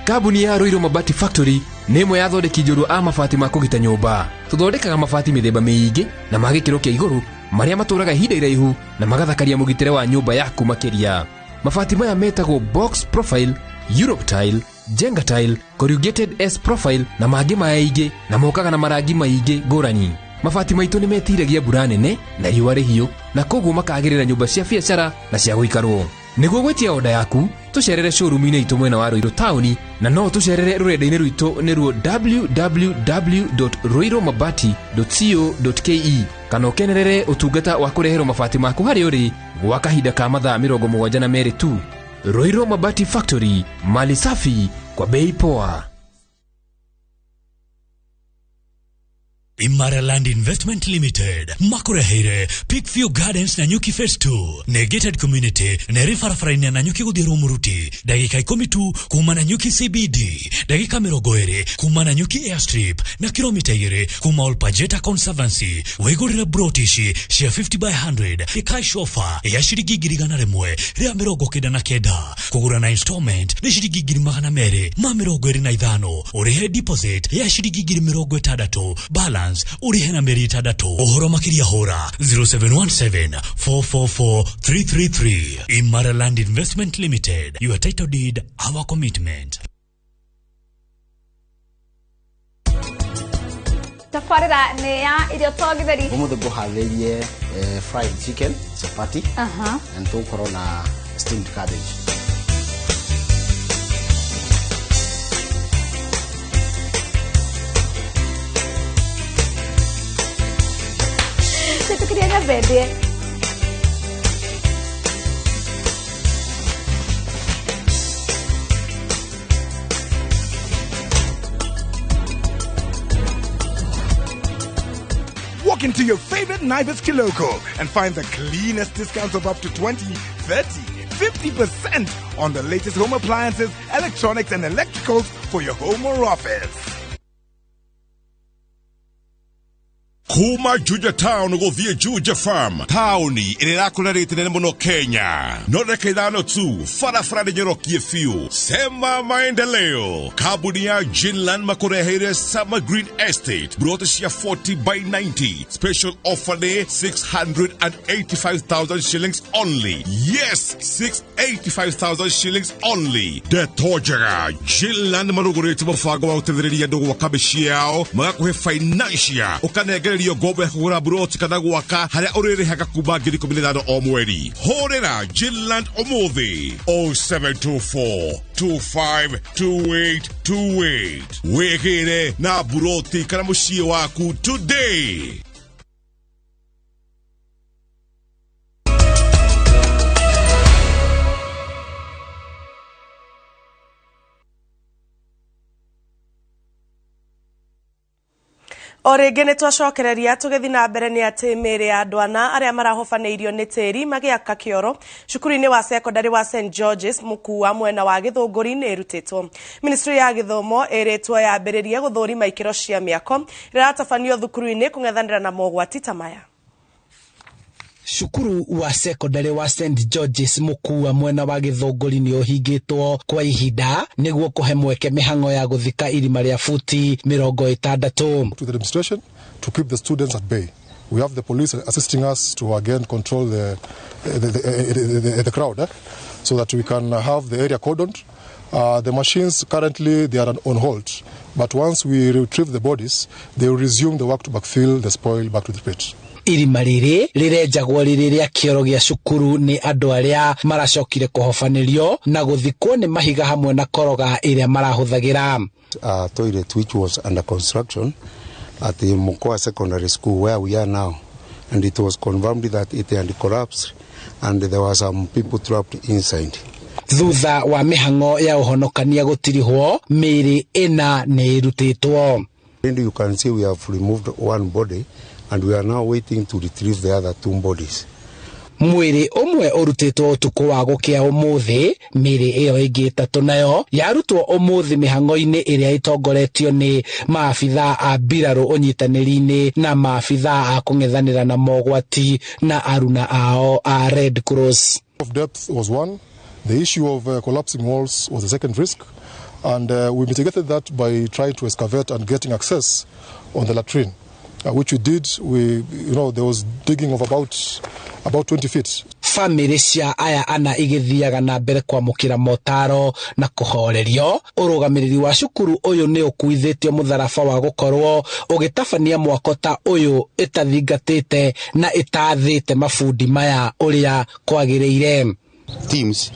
Kambuni ya Ruiru Mabati Factory nĩ ĩmwe ya athondeki njorua a mabati ma kũgita nyũmba. Tũthondekaga mabati mĩthemba mĩingĩ na ma gĩkĩro kĩa igũrũ marĩa matũraga ihinda iraihu na magathakaria mũgitĩre wa nyũmba yaku makĩria. Mabati maya metagwo box profile, Europe tile, Jenga tile, corrugated S profile na mangĩ maingĩ na mokaga na marangi maingĩ ngũrani. Mabati maitũ nĩ metiragia mbura nene na riũa rĩhiũ, na koguo makagĩrĩra nyũmba cia biacara na cia gũikarwo. Nĩguo gwĩtia oda yaku, tũcerere showroom-inĩ itũ mwena wa Ruiru taũni, na no tũcerere rũrenda-inĩ rwitũ nĩruo www.ruirumabati.co.ke, kana ũkenerere ũtungata wa kũreherwo mabati maku harĩa ũrĩ gwa kahinda ka mathaa 72 tu. Ruiru Mabati Factory, mali safi kwa bei poa. Imara Land Investment Limited makureheire Peakview Gardens na Nyuki Phase 2 nĩ gated community na ĩrĩ barabara-inĩ na Nyuki gũthiĩ Rumuruti, ndagĩka 10 tu kuma na Nyuki CBD, ndagĩka 20 kuma na Nyuki Airstrip na kilomita 2 kuma Olpajeta Conservancy. Wĩgũrĩre broti ici cia 50 by 100 cash offer ya ciringi 199, kũgũra na installment nĩ ciringi 225, ũrĩhe deposit ya ciringi 60,000, balance ũrĩhe na mĩeri 6. Ũhoro makĩria hũra 0717 444 333. Imara Land Investment Limited, your title deed, our commitment. Tabarĩra nĩ ya irio to gĩtheri. Ũmũthĩ ngũharĩrĩrie fried chicken chapati na nĩtũgũkorwo na steamed cabbage. Tukiria nyambe ndĩe. Walk into your favorite Naivas Kiloko and find the cleanest discounts of up to 20, 30, 50% on the latest home appliances, electronics and electricals for your home or office. Kuma Juja Town gũthiĩ Juja Farm, taũni ĩrĩa ĩrakũra rĩti nene mũno Kenya. No ndagĩka 5 tu, barabara nĩ nyorokie biũ. Sema maendeleo. Kambuni ya Jinland makũreheire Summer Green Estate, broti cia 40 by 90. Special offer nĩ 685,000 shillings only. Yes, 685,000 shillings only. Ndeto njega, Jinland marũgũrĩte mũbango wa gũteithĩrĩria andũ gwaka mĩciĩ yao, magakũhe financial, ũkanengererio ngombo ya kũgũra buroti kana gwaka harĩa ũrĩrĩhaga kuma 15,000 o mweri. Hũrĩra Jinland ũmũthĩ 0724 252828. Wĩgĩre na buroti kana mũciĩ waku today. O rĩngĩ nĩ twacokereria tũgĩthiĩ na mbere nĩ atĩ mĩĩrĩ ya andũ ana arĩa marahobanĩirio nĩ tĩri magĩaka kĩoro cukuru-inĩ wa sekondarĩ wa St George's Mũkua mwena wa Gĩthũngũri nĩ ĩrutĩtwo. Ministry ya gĩthomo ĩrĩtwo yambĩrĩrie gũthũrima ikĩro cia mĩako ĩrĩa ĩratabanio thukuru-inĩ kũng'ethanĩra na mogwati ta maya. Cukuru wa sekondarĩ wa St George's Mũkua mwena wa Gĩthũngũri nĩ ũhingĩtwo kwa ihinda nĩguo kũhe mweke mĩhang'o ya gũthika irima rĩa futi 60. To the demonstration to keep the students at bay. We have the police assisting us to again control the crowd, so that we can have the area cordoned. The machines currently they are on hold, but once we retrieve the bodies, they will resume the work to backfill the spoil back to the pit. Irima rĩrĩ rĩrenjagwo rĩrĩ rĩa kĩoro gĩa cukuru nĩ andũ arĩa maracokire kũhobanĩrio na gũthikwo nĩ mahiga hamwe na koroga ĩrĩa marahũthagĩra. Toilet which was under construction at the Mukua Secondary School where we are now, and it was confirmed that it had collapsed and there were some people trapped inside. Thutha wa mĩhang'o ya ũhonokania gũtirihwo, mĩĩrĩ ĩna nĩ ĩrutĩtwo. And you can see we have removed one body and we are now waiting to retrieve the other two bodies. Mwĩrĩ ũmwe ũrutĩtwo ũtukũ wa gũkĩa ũmũthĩ, mĩĩrĩ ĩyo ĩngĩ ĩtatũ nayo yarutwo ũmũthĩ mĩhang'o-inĩ ĩrĩa ĩtongoretio nĩ maabithaa a mbirarũ ũnyitanĩri-inĩ na maabithaa a kũng'ethanĩra na mogwati na aruna ao a Red Cross. Of depth was one, the issue of collapsing walls was the second risk, and we mitigated that by trying to excavate and getting access on the latrine, which we did. We, you know, there was digging of about 20 feet. Bamĩrĩ cia aya ana igĩthiaga na mbere kwamũkĩra motaro na kũhorerio. Ũrũgamĩrĩri wa cukuru ũyũ nĩ ũkuithĩtio mũtharaba wa gũkorwo ũgĩtabania mwako ta ũyũ ĩtathingatĩte na ĩtathĩte mabundi maya ũrĩa kwagĩrĩire. Teams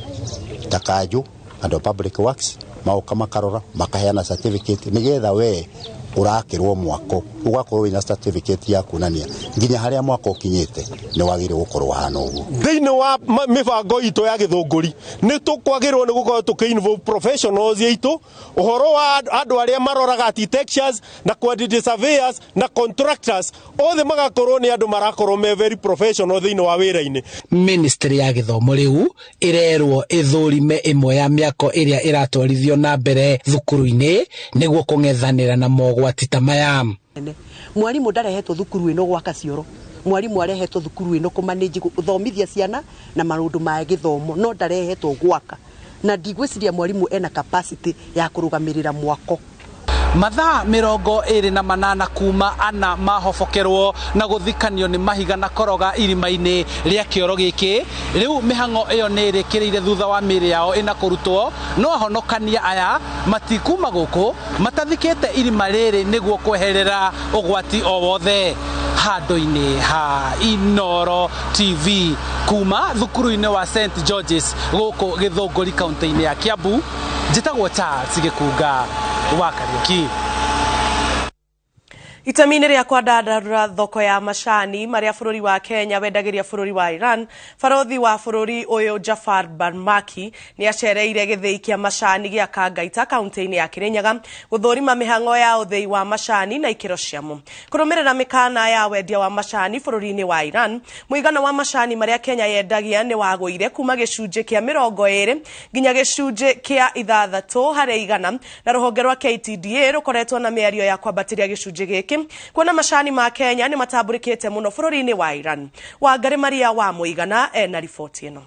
ta kanjũ and public works magoka makarora makaheana certificate nigetha we urakirwo mwako ugakorwo wina certificate ya kuonania nginya haria mwako ukinyite ni wagire gukorwo hana uguo. Thiini wa mibango itu ya Githunguri ni tukwagirwo ni gukorwo tuki involve professionals itu uhoro wa andu aria maroraga architectures na quantity surveyors na contractors othe magakorwo ni andu marakorwo me very professional thiini wa wira-ini. Ministry ya githomo riu irerwo ithurime imwe ya miako iria iratwarithio na mbere thukuru-ini niguo kung'ethanira na mogwati ta maya. Mwarimu ndarehetwo thukuru ino gwaka cioro, mwarimu arehetwo thukuru ino kũmanage gũthomithia ciana na maũndũ ma gĩthomo, no ndarehetwo gwaka, na ndigwĩciria mwarimu ena capacity ya kũrũgamĩrĩra mwako. Mathaa 28 kuma ana mahobokerwo na gũthikanio nĩ mahiga na koroga irima-inĩ rĩa kĩoro gĩkĩ. Rĩu mĩhang'o ĩyo nĩ ĩrĩkĩrĩire thutha wa mĩĩrĩ yao ĩna kũrutwo, no ahonokania aya matikuma gũkũ matathikĩte irima rĩrĩ nĩguo kweherera ũgwati o wothe. Handũ-inĩ ha Inooro TV kuma thukuru-inĩ wa St George's gũkũ Gĩthũngũri kaunti-inĩ ya Kiambu, njĩtagwo Charles Gĩkunga wa Kariuki. Itemi-inĩ rĩa kwandararura thoko ya macani marĩa bũrũri wa Kenya wendagĩria bũrũri wa Iran, barothi wa bũrũri ũyũ Jafar Barmaki nĩ acereire gĩthĩi kĩa macani gĩa Kangaita kaunti-inĩ ya Kirinyaga gũthũrima mĩhang'o ya ũthĩi wa macani na ikĩro ciamo. Kũrũmĩrĩra mĩkana ya wendia wa macani bũrũri-inĩ wa Iran, mũigana wa macani marĩa Kenya yendagia nĩ wagũire kuma gĩcunjĩ kĩa 20 nginya gĩcunjĩ kĩa 6 harĩ igana, na rũhonge rwa KTDA rũkoretwo na mĩario ya kwambatĩria gĩcunjĩ gĩkĩ kuona macani ma Kenya nĩ matambũrĩkĩte mũno bũrũri-inĩ wa Iran. Wangari Maria wa Mũigana ena riboti ĩno.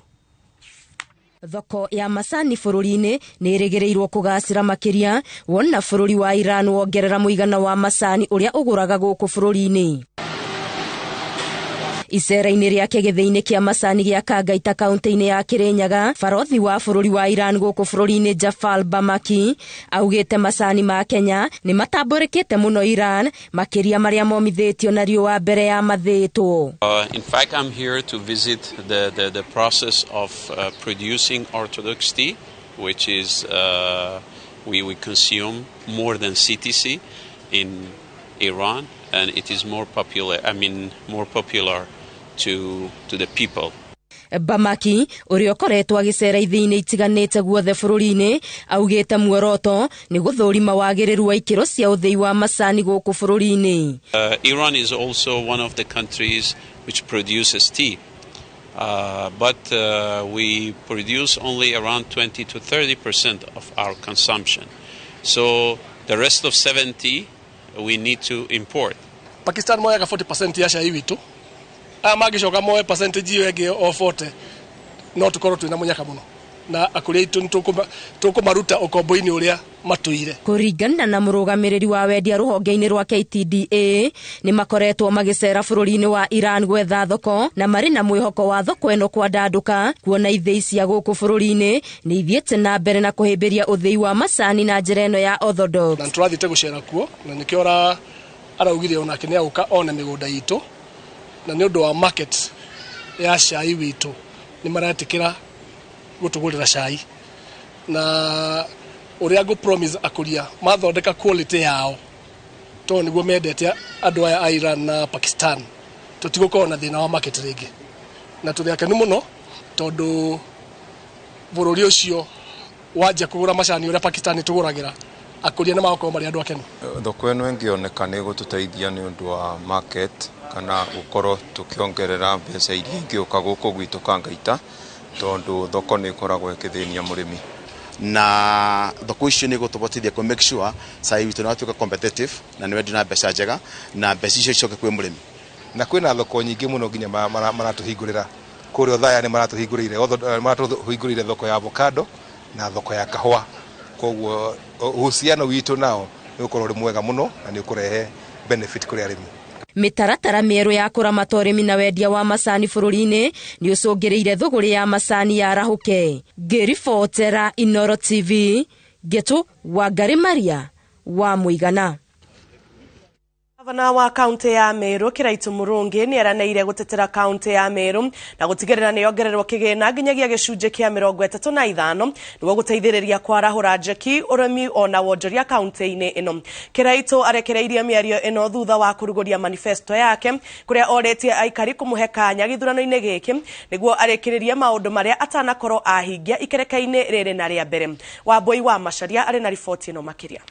Thoko ya macani bũrũri-inĩ nĩ ĩrĩgĩrĩirwo kũgacĩra makĩria wona bũrũri wa Iran wongerera mũigana wa macani ũrĩa ũgũraga gũkũ bũrũri-inĩ. Icera-inĩ rĩake gĩthĩi-inĩ kĩa macani gĩa Kangaita kaunti-inĩ ya Kirinyaga, barothi wa bũrũri wa Iran gũkũ bũrũri-inĩ Jafar Barmaki augĩte macani ma Kenya nĩ matambũrĩkĩte mũno Iran, makĩria marĩa momithĩtio na riũa mbere ya mathĩtwo. In fact, I'm here to visit the process of producing Orthodox tea, which is we consume more than CTC in Iran, and it is more popular, I mean, more popular to the people. Bamaki ũrĩa ũkoretwo agĩcera ithĩi-inĩ itiganĩte guothe bũrũri-inĩ augĩte muoroto nĩ gũthũrima wagĩrĩru wa ikĩro cia ũthĩi wa macani gũkũ bũrũri-inĩ. Iran is also one of the countries which produces tea, but we produce only around 20 to 30% of our consumption. So the rest of 70 we need to import. Pakistan moyaga 40% ya cai witũ, aya mangĩcoka moe percentage ĩyo ĩngĩ o 40, no tũkorwo twĩna mũnyaka mũno na akũria aitũ tũkũmaruta ũkombo-inĩ ũrĩa matũire. Kũringana na mũrũgamĩrĩri wa wendia rũhonge-inĩ rwa KTDA, nĩ makoretwo magĩcera bũrũri-inĩ wa Iran gwetha thoko na marĩ na mwĩhoko wa thoko ĩno kwandandũka, kuona ithĩi cia gũkũ bũrũri-inĩ nĩ ithiĩte na mbere na kũhĩmbĩria ũthĩi wa macani na njĩra ĩno ya orthodox. Na nĩtũrathiĩte gũcera kuo na nĩkĩo araugire onake nĩ agũka one mĩgũnda itũ, na nĩ ũndũ wa market ya cai witũ nĩ maretĩkĩra gũtũgũrĩra cai, na ũrĩa ngũ promise akũria mathondeka quality yao tondũ nĩguo mendete andũ aya a Iran na Pakistan, tũtigũkorwo na thĩna wa market rĩngĩ. Na tũrĩ akenu mũno tondũ bũrũri ũcio wanjia kũgũra macani ũrĩa Pakistan ĩtũgũragĩra, akũria nĩ magũkorwo marĩ andũ akenu. Thoko ĩno ĩngĩoneka nĩ ĩgũtũteithia nĩ ũndũ wa market kana gũkorwo tũkĩongerera mbeca iria ingĩũka gũkũ gwitũ Kangaita, tondũ thoko nĩ ĩkoragwo ĩkĩthĩnia mũrĩmi. Na thoko icio nĩ igũtũbotithia kũ make sure cai witũ nĩ watuĩka competitive na nĩ wendio na mbeca njega na mbeca icio icoke kwĩ mũrĩmi. Na kwĩna thoko nyingĩ mũno nginya maratũhingũrĩra kũrĩa Othaya nĩ maratũhingũrĩire thoko ya avocado na thoko ya kahũa, koguo uhusiano witũ nao nĩ ũkorwo ũrĩ mwega mũno na nĩ ũkũrehe benefit kũrĩ arĩmi. Mĩtaratara mĩerũ ya kũramata ũrĩmi na wendia wa macani bũrũri-inĩ nĩ ũcũngĩrĩire thũgũrĩ ya macani yarahũke. Ngĩribotera Inoro TV, Ngĩtũ Wangari Maria wa Mũigana. Gavana wa kaunti ya Meru Kiraitu Murungi nĩ eranĩire gũtetera kaunti ya Meru na gũtigĩrĩra nĩ yongererwo kĩgĩna nginyagia gĩcunjĩ kĩa 35 nĩguo gũteithĩrĩria kwarahũra njeki ũrĩmi ona wonjoria kaunti-inĩ ĩno. Kiraitu arekereirie mĩario ĩno thutha wa kũrugũria manifesto yake kũrĩa orĩtie aikari kũmũhe kanya gĩthurano-inĩ gĩkĩ nĩguo arĩkĩrĩrie maũndũ marĩa atanakorwo ahingia ikereka-inĩ rĩrĩ na rĩa mbere. Wambui wa Macharia arĩ na riboti ĩno makĩria.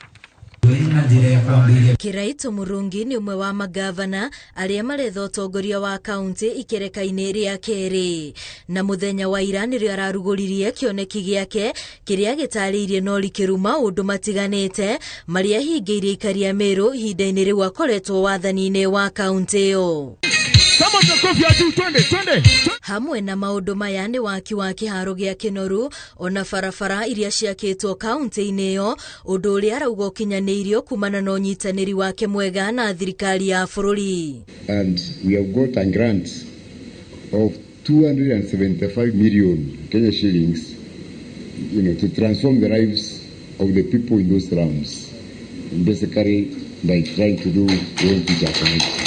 Kiraitu Murungi nĩ ũmwe wa magavana arĩa maretha ũtongoria wa kaunti ikereka-inĩ rĩa kerĩ, na mũthenya wa ira nĩrĩo ararugũririe kĩoneki gĩake kĩrĩa gĩtarĩirie na ũrikĩru maũndũ matiganĩte marĩa ahingĩirie aikari a Meru ihinda-inĩ rĩu akoretwo wathani-inĩ wa kaunti ĩyo. Hamwe na maũndũ maya nĩ waki wa kĩharo gĩa Kĩnoru ona barabara iria ciakĩtwo kaunti-inĩ ĩyo, ũndũ ũrĩa arauga ũkinyanĩirio kumana na ũnyitanĩri wake mwega na thirikari ya bũrũri. And we have got a grant of 275 million Kenya shillings, to transform the lives of the people in those slums, basically by trying to do one teacher connect.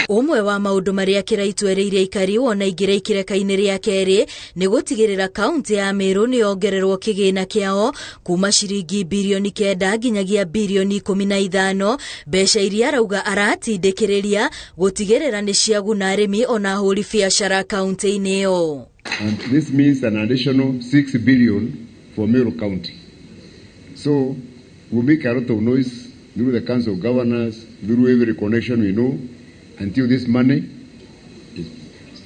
Ũmwe wa maũndũ marĩa Kiraitu erĩire aikari wona aingĩra ikereka-inĩ rĩa kerĩ nĩ gũtigĩrĩra kaunti ya Meru nĩ yongererwo kĩgĩna kĩao kuma ciringi birioni 9 nginyagia birioni 15, mbeca iria arauga aratindĩkĩrĩria gũtigĩrĩra nĩ ciaguna arĩmi ona ahũri biacara kaunti-inĩ ĩyo. And this means an additional 6 billion for Meru County. So we make a lot of noise through the Council of Governors, through every connection we know, until this money is.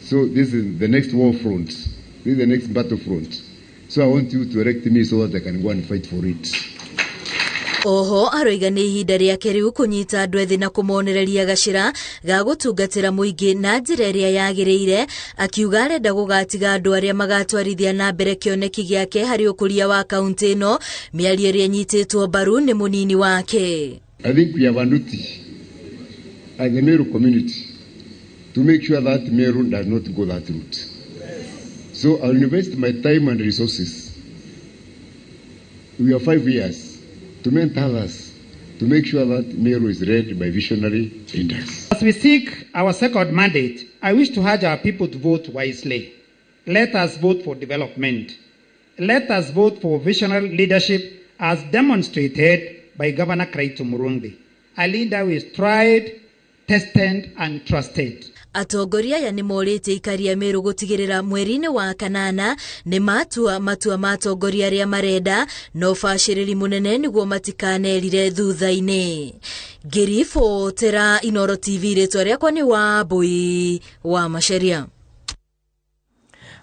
So this is the next war front. This is the next battlefront. So I want you to elect me so that I can go and fight for it. Oho aroiga nĩ ihinda rĩake rĩu kũnyita andũ ethĩ na kũmonereria gacĩra ga gũtungatĩra mũingĩ na njĩra ĩrĩa yagĩrĩire, akiuga arenda gũgatiga andũ arĩa magatwarithia na mbere kĩoneki gĩake harĩ ũkũria wa kaunti ĩno, mĩario ĩrĩa ĩnyitĩtwo mbaru nĩ mũnini wake. I think we have a duty as the Meru community to make sure that Meru does not go that route. So I'll invest my time and resources. We have 5 years to mentor others to make sure that Meru is led by visionary leaders. As we seek our second mandate, I wish to urge our people to vote wisely. Let us vote for development. Let us vote for visionary leadership as demonstrated by Governor Kiraitu Murungi, a leader who is tried, tested and trusted. Atongoria aya nĩ morĩtie aikari a Meru gũtigĩrĩra mweri-inĩ wa kanana nĩ matua matua ma atongoria arĩa marenda na ũbacĩrĩri mũnene nĩguo matikanerire thutha-inĩ. Ngĩribotera Inoro TV, rĩtwa rĩakwa nĩ Wambui wa Macharia.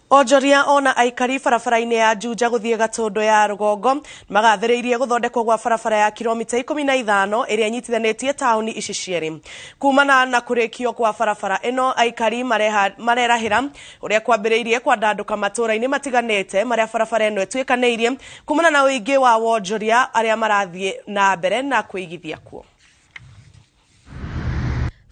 Onjoria ona aikari barabara-inĩ ya Juja gũthiĩ Gatũndũ ya rũgongo magathĩrĩirie gũthondekwo gwa barabara ya kilomita 15 ĩrĩa ĩnyitithanĩtie taũni ici cierĩ. Kumana na kũrĩkio kwa barabara ĩno, aikari marerahĩra ũrĩa kwambĩrĩirie kwandandũka matũũra-inĩ matiganĩte marĩa barabara ĩno ĩtuĩkanĩirie kumana na ũingĩ wa wonjoria arĩa marathiĩ na mbere na kwĩigithia kuo.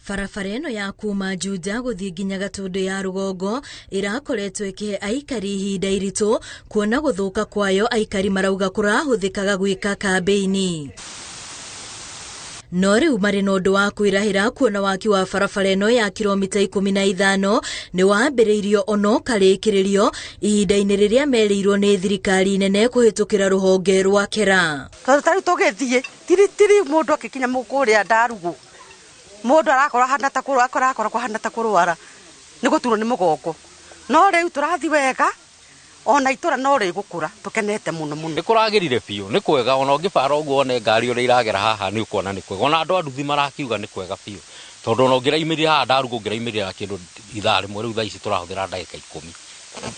Barabara ĩno ya kuma Juja gũthiĩ nginya Gatũndũ ya rũgongo ĩrakoretwo ĩkĩhe aikari ihinda iritũ kuona gũthũka kwayo aikari marauga kũrahũthĩkaga gwĩka kambĩini. No rĩu marĩ na ũndũ wa kwĩrahĩra kuona waki wa barabara ĩno ya kilomita 15 nĩ wambĩrĩirio ona ũkarĩkĩrĩrio ihinda-inĩ rĩrĩa merĩirwo nĩ thirikari nene kũhĩtũkĩra rũhonge rwa KERA. Tondũ ta rĩu tũgĩthiĩ tiritiri mũndũ akĩkinya kũrĩa ndarugũ mũndũ arakora hana ta kũrwara arakora hana ta kũrwara nĩ gũturwo nĩ mũgongo, no rĩu tũrathiĩ wega ona itũra no rĩgũkũra tũkenete mũno mũno. Nĩ kũragĩrire biũ, nĩ kwega, ona ũngĩbara ũguo one ngari ũrĩa iragera haha nĩ ũkuona nĩ kwega, ona andũ a nduthi marakiuga nĩ kwega biũ, tondũ ona ũngĩraimĩrire haha ndarugũ ũngĩraimĩrĩra kĩndũ ithaa rĩmwe, rĩu thaa ici tũrahũthĩra ndagĩka 10.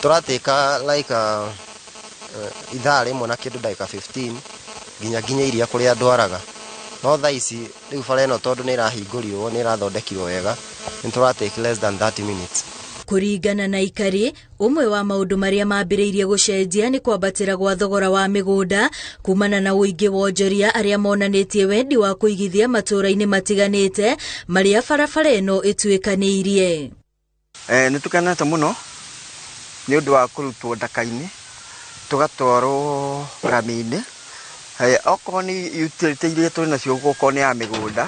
Tũratĩka like ithaa rĩmwe na kĩndũ ndagĩka 15 nginya iria kũrĩa ndwaraga. No thaa ici rĩu bara ĩno tondũ nĩ ĩrahingũrirwo nĩ ĩrathondekirwo wega nĩ tũra take less than 30 minutes. Kũringana na ikari, ũmwe wa maũndũ marĩa mambĩrĩirie gũcenjia nĩ kwambatĩra gwa thogora wa mĩgũnda kumana na ũingĩ wa onjoria arĩa monanĩtie wendi wa kũigithia matũũra-inĩ matiganĩte marĩa barabara ĩno ĩtuĩkanĩirie. Nĩ tũkenete mũno nĩ ũndũ wa kũrutwo ndaka-inĩ tũgatwarwo rami-inĩ. Okorwo nĩ utility iria tũrĩ nacio gũkũ nĩ ya mĩgũnda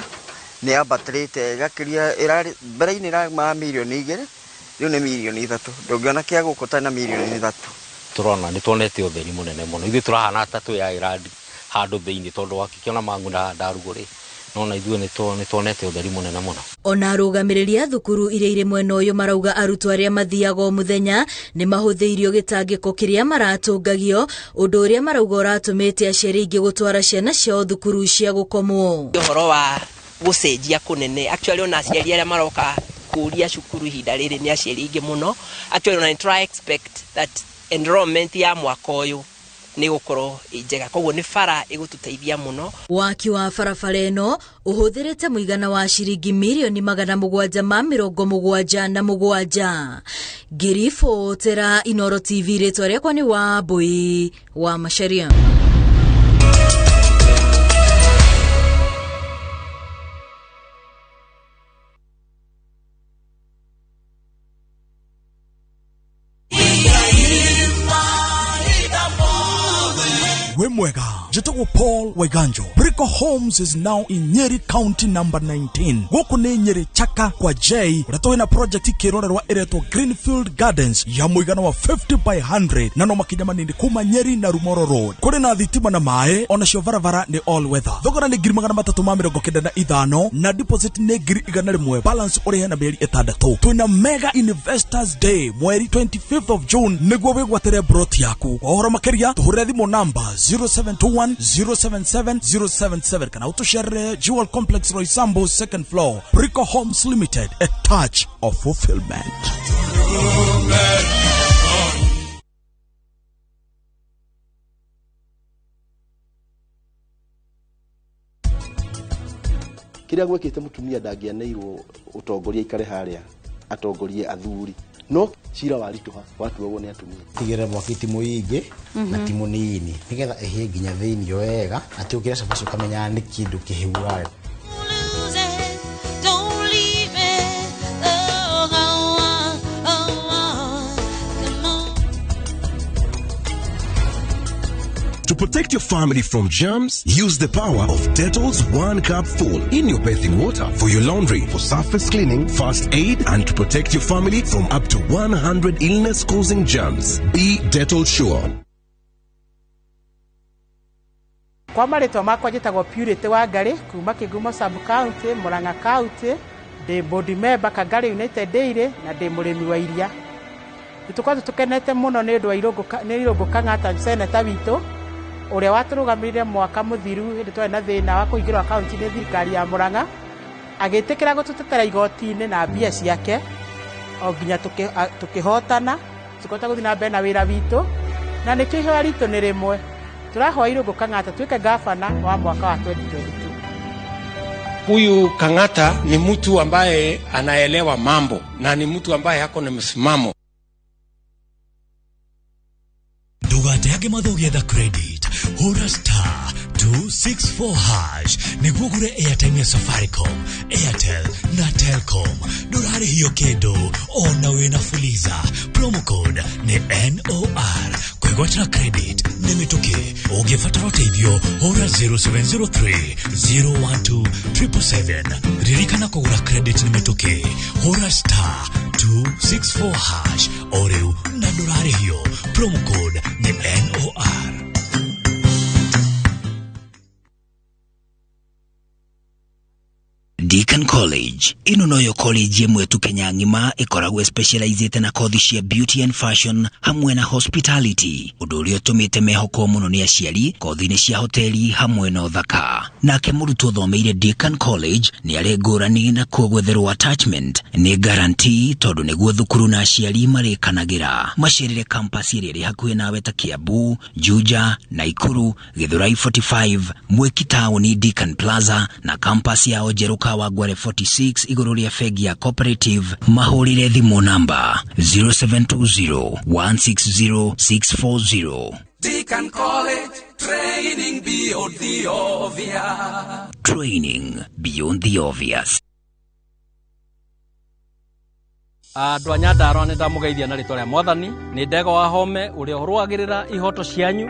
nĩ yambatĩrĩte ĩgakĩria, ĩrarĩ mbere-inĩ ĩraumaga 2 mirioni, rĩu nĩ 3 mirioni. Ndũngĩona kĩa gũkũ ũtarĩ na 3 mirioni. Tũrona nĩ tuonete ũtheri mũnene mũno. Ithuĩ tũrahana ta twĩ island handũ thĩinĩ, tondũ wakĩkĩona Mang'u na Ndarugũ rĩ, nona ithuĩ nĩ tuonete ũtheri mũnene mũno. Ona arũgamĩrĩri a thukuru iria irĩ mwena ũyũ marauga arutwo arĩa mathiaga o mũthenya nĩ mahũthĩirio gĩtangĩko kĩrĩa maratũngagio, ũndũ ũrĩa marauga ũratũmĩte aciari aingĩ gũtwara ciana ciao thukuru cia gũkomwo. Ũhoro wa gũcenjia kũnene, actually ona aciari arĩa maroka kũria cukuru ihinda rĩrĩ nĩ aciari aingĩ mũno. Actually ona nĩ tũra expect that enrollment ya mwaka ũyũ nĩ gũkorwo ĩ njega, koguo nĩ bara ĩgũtũteithia mũno. Waki wa barabara ĩno ũhũthĩrĩte mũigana wa ciringi 777,000,000. Ngĩribotera Inoro TV, rĩtwa rĩakwa nĩ Wambui wa Macharia. Wĩ mwega, njĩtagwo Paul Waiganjo. Brico Homes is now in Nyeri County number 19. Gũkũ nĩ Nyeri Chaka kwa J, ũrĩa tũrĩ na project kĩrorerwa ĩretwo Greenfield Gardens ya mũigana wa 50 by 100 na no makinya manini kuma Nyeri na Rumoro Road. Kũrĩ na thitima na maĩ, onacio barabara nĩ all weather. Thogora nĩ 395,000 na deposit nĩ 100,000, balance ũrĩhe na mĩeri 6. Twĩna Mega Investors Day mweri 25th of June nĩguo wĩgwatĩre broti yaku. Kwa ũhoro makĩria tũhũrĩre thimũ namba 0721 077 077 kana ũtũcerere Jewel Complex, Roysambu second floor. Brico Homes Limited, a touch of fulfillment. Kĩrĩa gwĩkĩte, mũtumia ndangĩaneirwo ũtongoria ikare harĩa atongorie athuri, no cira waritũha watuagwo nĩ atumia. Tigĩrĩra mwaki ti mũingĩ na ti mũnini, nĩgetha ĩhĩe nginya thĩinĩ wega, atĩ ũkĩrĩa cabaci ũkamenya nĩ kĩndũ kĩhĩu ũrarĩa. Don't leave it. Oh, oh, oh, oh. Come on. To protect your family from germs, use the power of Dettol's One Cup Full in your bathing water for your laundry, for surface cleaning, first aid, and to protect your family from up to 100 illness-causing germs. Be Dettol sure. Kwa marĩtwa makwa njĩtagwo Purity Wangari kuma Kĩgumo sub county, Murang'a County. Ndĩ board member Kangari United Dairy na ndĩ mũrĩmi wa iria. Nĩ tũkoretwo tũkenete mũno nĩ ũndũ wa nĩ Irũngũ Kang'ata, seneta witũ ũrĩa watũrũgamĩrĩire mwaka mũthiru hĩndĩ twarĩ na thĩna wa kũhingĩrwo akaunti nĩ thirikari ya Murang'a, agĩtĩkĩra gũtũtetera igoti-inĩ na mbia ciake o nginya tũkĩhotana, tũkĩhota gũthiĩ na mbere na wĩra witũ, na nĩkĩo ihoya ritũ nĩ rĩmwe, tũrahoya Irũngũ Kang'ata tuĩke gavana wa mwaka wa 2022. Huyu Kang'ata ni mtu ambaye anaelewa mambo na ni mtu ambaye ako na msimamo. Ndũgateange mathaa ũgĩetha credit, hũra *264# nĩguo ũgũre airtime ya Safaricom, Airtel na Telcom. Ndũrarĩhio kĩndũ ona wĩna Fuliza. Promo code nĩ NOR. Kwĩgwatĩra credit nĩ mĩtũkĩ. Ũngĩbatara ũteithio, hũra 0703 012 777. Ririkana, kũgũra credit nĩ mĩtũkĩ, hũra *264# o rĩu na ndũrarĩhio. Promo code nĩ NOR. Deacon College ĩno noyo college ĩmwe tu Kenya ng'ima ĩkoragwo specializĩte na kothi cia beauty and fashion hamwe na hospitality, ũndũ ũrĩa ũtũmĩte mehokwo mũno nĩ aciari kothi-inĩ cia hoteli hamwe na ũthaka. Nake mũrutwo thomeire Deakin College nĩ arĩ ngũrani na kuo gwetherwo attachment nĩ guarantee tondũ nĩguo thukuru na aciari marĩkanagĩra. Macerere campus ĩrĩa ĩrĩ hakuhĩ nawe ta Kiambu, Juja, Naikuru, Githurai 45, Mwiki taũni Deakin Plaza na campus yao njerũ Kawangware 46 igũrũ rĩa bengi ya Cooperative. Mahũrĩre thimũ namba 0720 160 640. Deakin College, training beyond the obvious. Training beyond the obvious. Andũ a Nyandarũa nĩ ndamũgeithia na rĩtwa rĩa Mwathani. Nĩ Ndegwa wa Home ũrĩa ũrũagĩrĩra ihoto cianyu,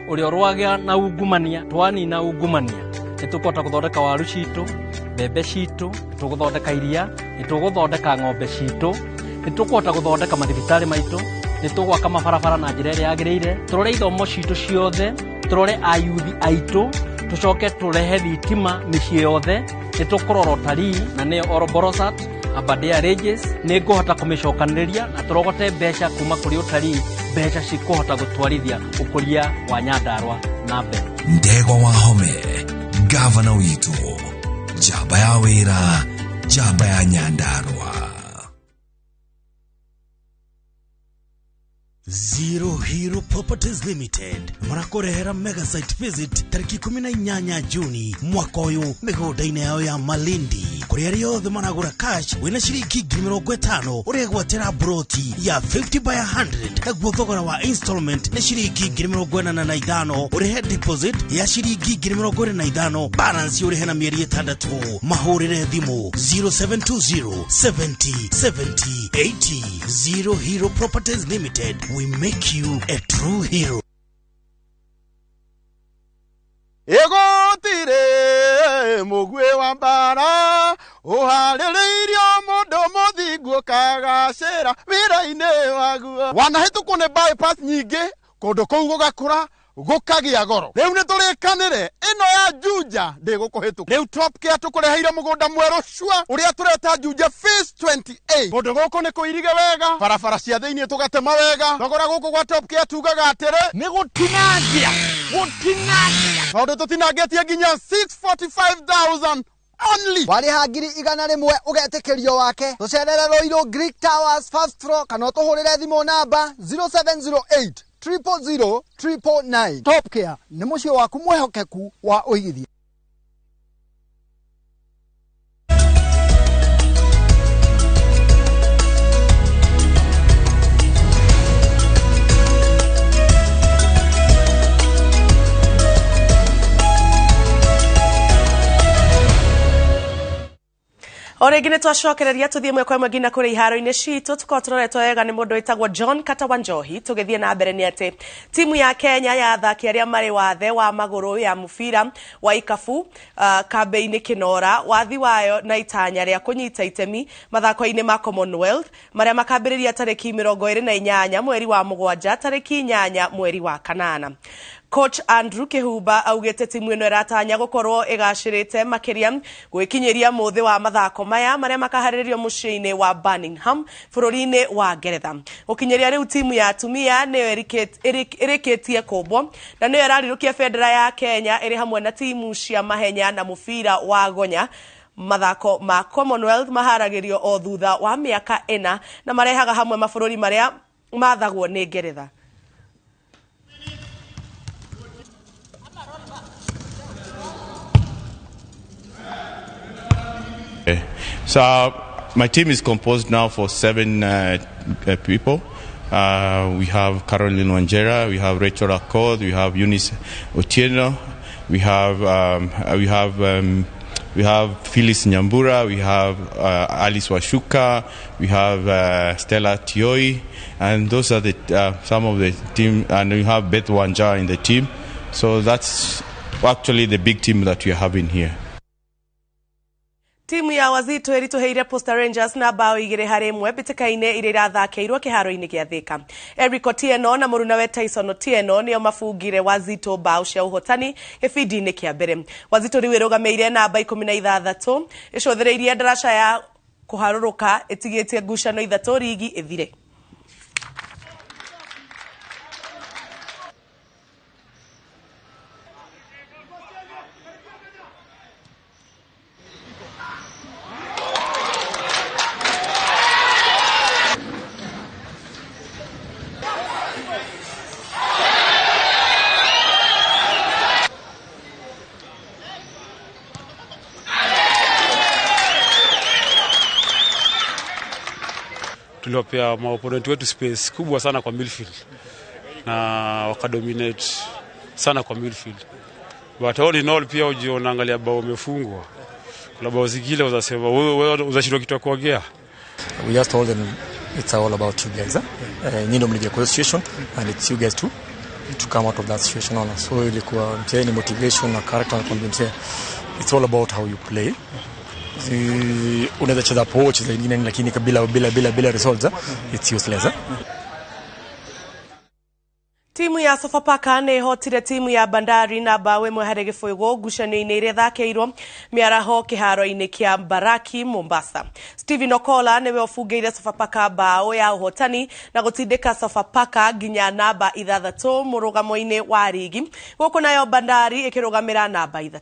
ũrĩa ũrũagĩra na ungumania. Twanina ungumania nĩ tũkũhota gũthondeka waru citũ, mbembe citũ, nĩ tũgũthondeka iria, nĩ tũgũthondeka ng'ombe citũ, nĩ tũkũhota gũthondeka mathibitarĩ maitũ, nĩ tũgwaka mabarabara na njĩra ĩrĩa yagĩrĩire, tũrore ithomo citũ ciothe, tũrore ayuthi aitũ, tũcoke tũrehe thitima mĩciĩ yothe, nĩ tũkũrora ũtarii na nĩyo Oroborosat, Aberdare Ranges, nĩ ngũhota kũmĩcokanĩrĩria na tũrogote mbeca kuma kũrĩ ũtarii, mbeca cikũhota gũtwarithia ũkũria wa Nyandarũa na mbere. Ndegwa wa Home, gavana witũ, njamba ya wĩra, njamba ya Nyandarũa. Zero Hero Properties Limited marakũrehera mega site visit tarĩki 18 Juni mwaka ũyũ mĩgũnda-inĩ yao ya Malindi, kũrĩa arĩa othe maragũra cash wĩna ciringi 50,000 ũregwatĩra broti ya 50 by 100, naguo thogora wa installment nĩ ciringi 45,000, ũrĩhe deposit ya ciringi 25,000, balance ũrĩhe na mĩeri 6. Mahũrĩre thimũ 0720 70 70 80. Zero Hero Properties Limited, we make you a true hero. Ĩgũtirĩ mũguĩ wa mbara ũharĩrĩirio mũndũ mũthingu ũkagacĩra wĩra-inĩ waguo. Wanahĩtũkwo nĩ bypass nyingĩ kũndũ kũu gũgakũra gũkagĩa goro. Rĩu nĩ tũrĩkanĩre ĩno ya Juja ndĩgũkũhĩtũka. Rĩu Top Care tũkũreheire mũgũnda mwerũ cua ũrĩa tũreta Juja Phase 28. Kũndũ gũkũ nĩ kũirige wega, barabara cia thĩinĩ tũgatema wega. Thogora gũkũ gwa Top Care tugaga atĩrĩ nĩ gũtinangia, gũtinangia, tondũ tũtinangĩtie nginya 645,000 only. Warĩha 100,000 ũgetĩkĩrio wake. Tũcerere Ruiru Greek Towers first floor kana ũtũhũrĩre thimũ namba 0708 000 999. Top Care nĩ mũciĩ waku mwĩhokeku wa ũigithia. O rĩngĩ nĩ twacokereria tũthiĩ ĩmwe kwa ĩmwe nginya kũrĩ iharo-inĩ citũ, tũkorwo tũroretwo wega nĩ mũndũ wĩtagwo John Kata wa Njohi. Tũgĩthiĩ na mbere nĩ atĩ timu ya Kenya ya athaki arĩa marĩ wathe wa magũrũ ya mũbira wa ikabu kambĩ-inĩ Kĩnora, wathi wayo na itanya rĩa kũnyita itemi mathako-inĩ ma Commonwealth marĩa makambĩrĩria tarĩki 28 mweri wa 7 tarĩki 8 mweri wa 8. Coach Andrew Kihumba augĩte timu ĩno ĩratanya gũkorwo ĩgacĩrĩte makĩria gwĩkinyĩria mũthĩ wa mathako maya marĩa makaharĩrĩrio mũciĩ-inĩ wa Birmingham bũrũri-inĩ wa Ngeretha. Gũkinyĩria rĩu timu ya atumia nĩyo ĩrĩkĩtie kũmbwo na nĩyo ĩrarirũkia bendera ya Kenya ĩrĩ hamwe na timu cia mahenya na mũbira wa gonya. Mathako ma Commonwealth maharagĩrio o thutha wa mĩaka 4 na marehaga hamwe mabũrũri marĩa mathagwo nĩ Ngeretha. So my team is composed now for 7 people. We have Caroline Wanjera, we have Rachel Akoth, we have Eunice Otieno, we have Phyllis Nyambura, we have Alice Washuka, we have Stella Tioi, and those are the some of the team, and we have Beth Wanja in the team. So that's actually the big team that we are having here. Timu ya Wazito ĩritũhĩire Posta Rangers na bao 2-1 mbĩtĩka-inĩ iria irathakĩirwo kĩharo-inĩ gĩa Thika. Eric Otieno na mũrunawe Tyson Otieno nĩo mabungire Wazito bao cia ũhotani gĩbindi-inĩ kĩa mbere. Wazito rĩu ĩrũgamĩire namba 16 ĩcũthĩrĩirie ndaraca ya kũharũrũka ĩtigĩtie ngucano 3 rigi ĩthire. Tuliwapea maopponent wetu space kubwa sana kwa midfield na wakadominate sana kwa midfield. But all in all pia ujio unaangalia bao umefungwa. Kuna bao zingine unasema wewe unashindwa kitu kuongea. We just told them it's all about you guys. Nyinyi ndio mlija kwa situation and it's you guys to come out of that situation on. So ilikuwa mzee ni motivation na character na mzee. It's all about how you play. Unaweza cheza poa, cheza ingine lakini bila results it's useless. Timu ya Sofapaka nĩ ĩhotire timu ya Bandari na bao ĩmwe harĩ gĩbũgũ ngucanio-inĩ iria ĩthakeirwo mĩaraho kĩharo-inĩ kĩa Mbaraki Mombasa. Steven Okola nĩwe ũbungĩire Sofapaka bao ya ũhotani na gũtindĩka Sofapaka nginya namba 6 mũrũgamo-inĩ wa rigi, gũkũ nayo Bandari ĩkĩrũgamĩra namba 3.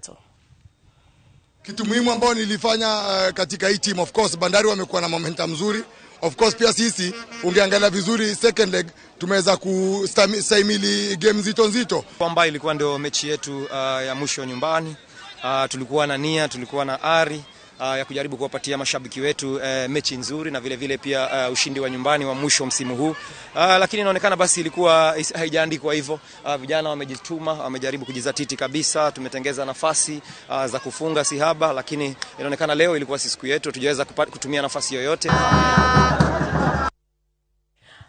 Kitu muhimu ambao nilifanya katika hii team, of course Bandari wamekuwa na momentum mzuri. Of course pia sisi ungeangalia vizuri second leg tumeweza kustahimili game nzito nzito. Kwamba ilikuwa ndio mechi yetu ya mwisho nyumbani. Tulikuwa na nia, tulikuwa na ari ya kujaribu kuwapatia mashabiki wetu mechi nzuri na vile vile pia ushindi wa nyumbani wa mwisho msimu huu. Lakini inaonekana basi ilikuwa haijaandikwa hivyo. Vijana wamejituma, wamejaribu kujizatiti kabisa, tumetengeza nafasi za kufunga sihaba, lakini inaonekana leo ilikuwa si siku yetu, tujaweza kutumia nafasi yoyote.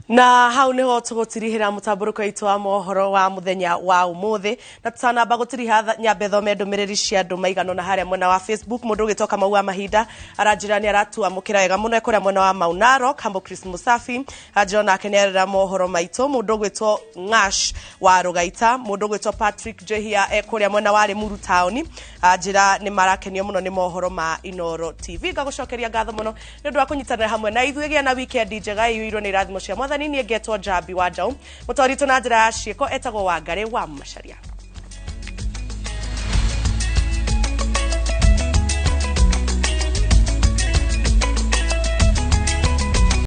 Na hau niho tugutirihira mutamburuko itu wa mohoro wa muthenya wa umuthi na tutanamba gutiriha nyambe thome ndumiriri cia andu maigana na haria mwena wa Facebook. Mundu ugitoka mau wa mahinda aranjira ni aratuamukira wega muno kuria mwena wa Maunaro Kambo Chris Musafi anjira nake ni arera mohoro maitu. Mundu ugwitwo Ngash wa Rugaita, mundu ugwitwo Patrick Jehia kuria mwena wa Limuru town anjira ni marakenio muno ni mohoro ma Inoro TV. Ngagucokeria ngatho muno ni undu wa kunyitanira hamwe na ithuĩ. Gĩa na weekend njega iyuirwo ni irathimo cia Mwathani. Niĩ ngetwo Njambi wa Njaũ, mũtwari witũ na njĩra ya ciĩko etagwo Wangari wa Macharia.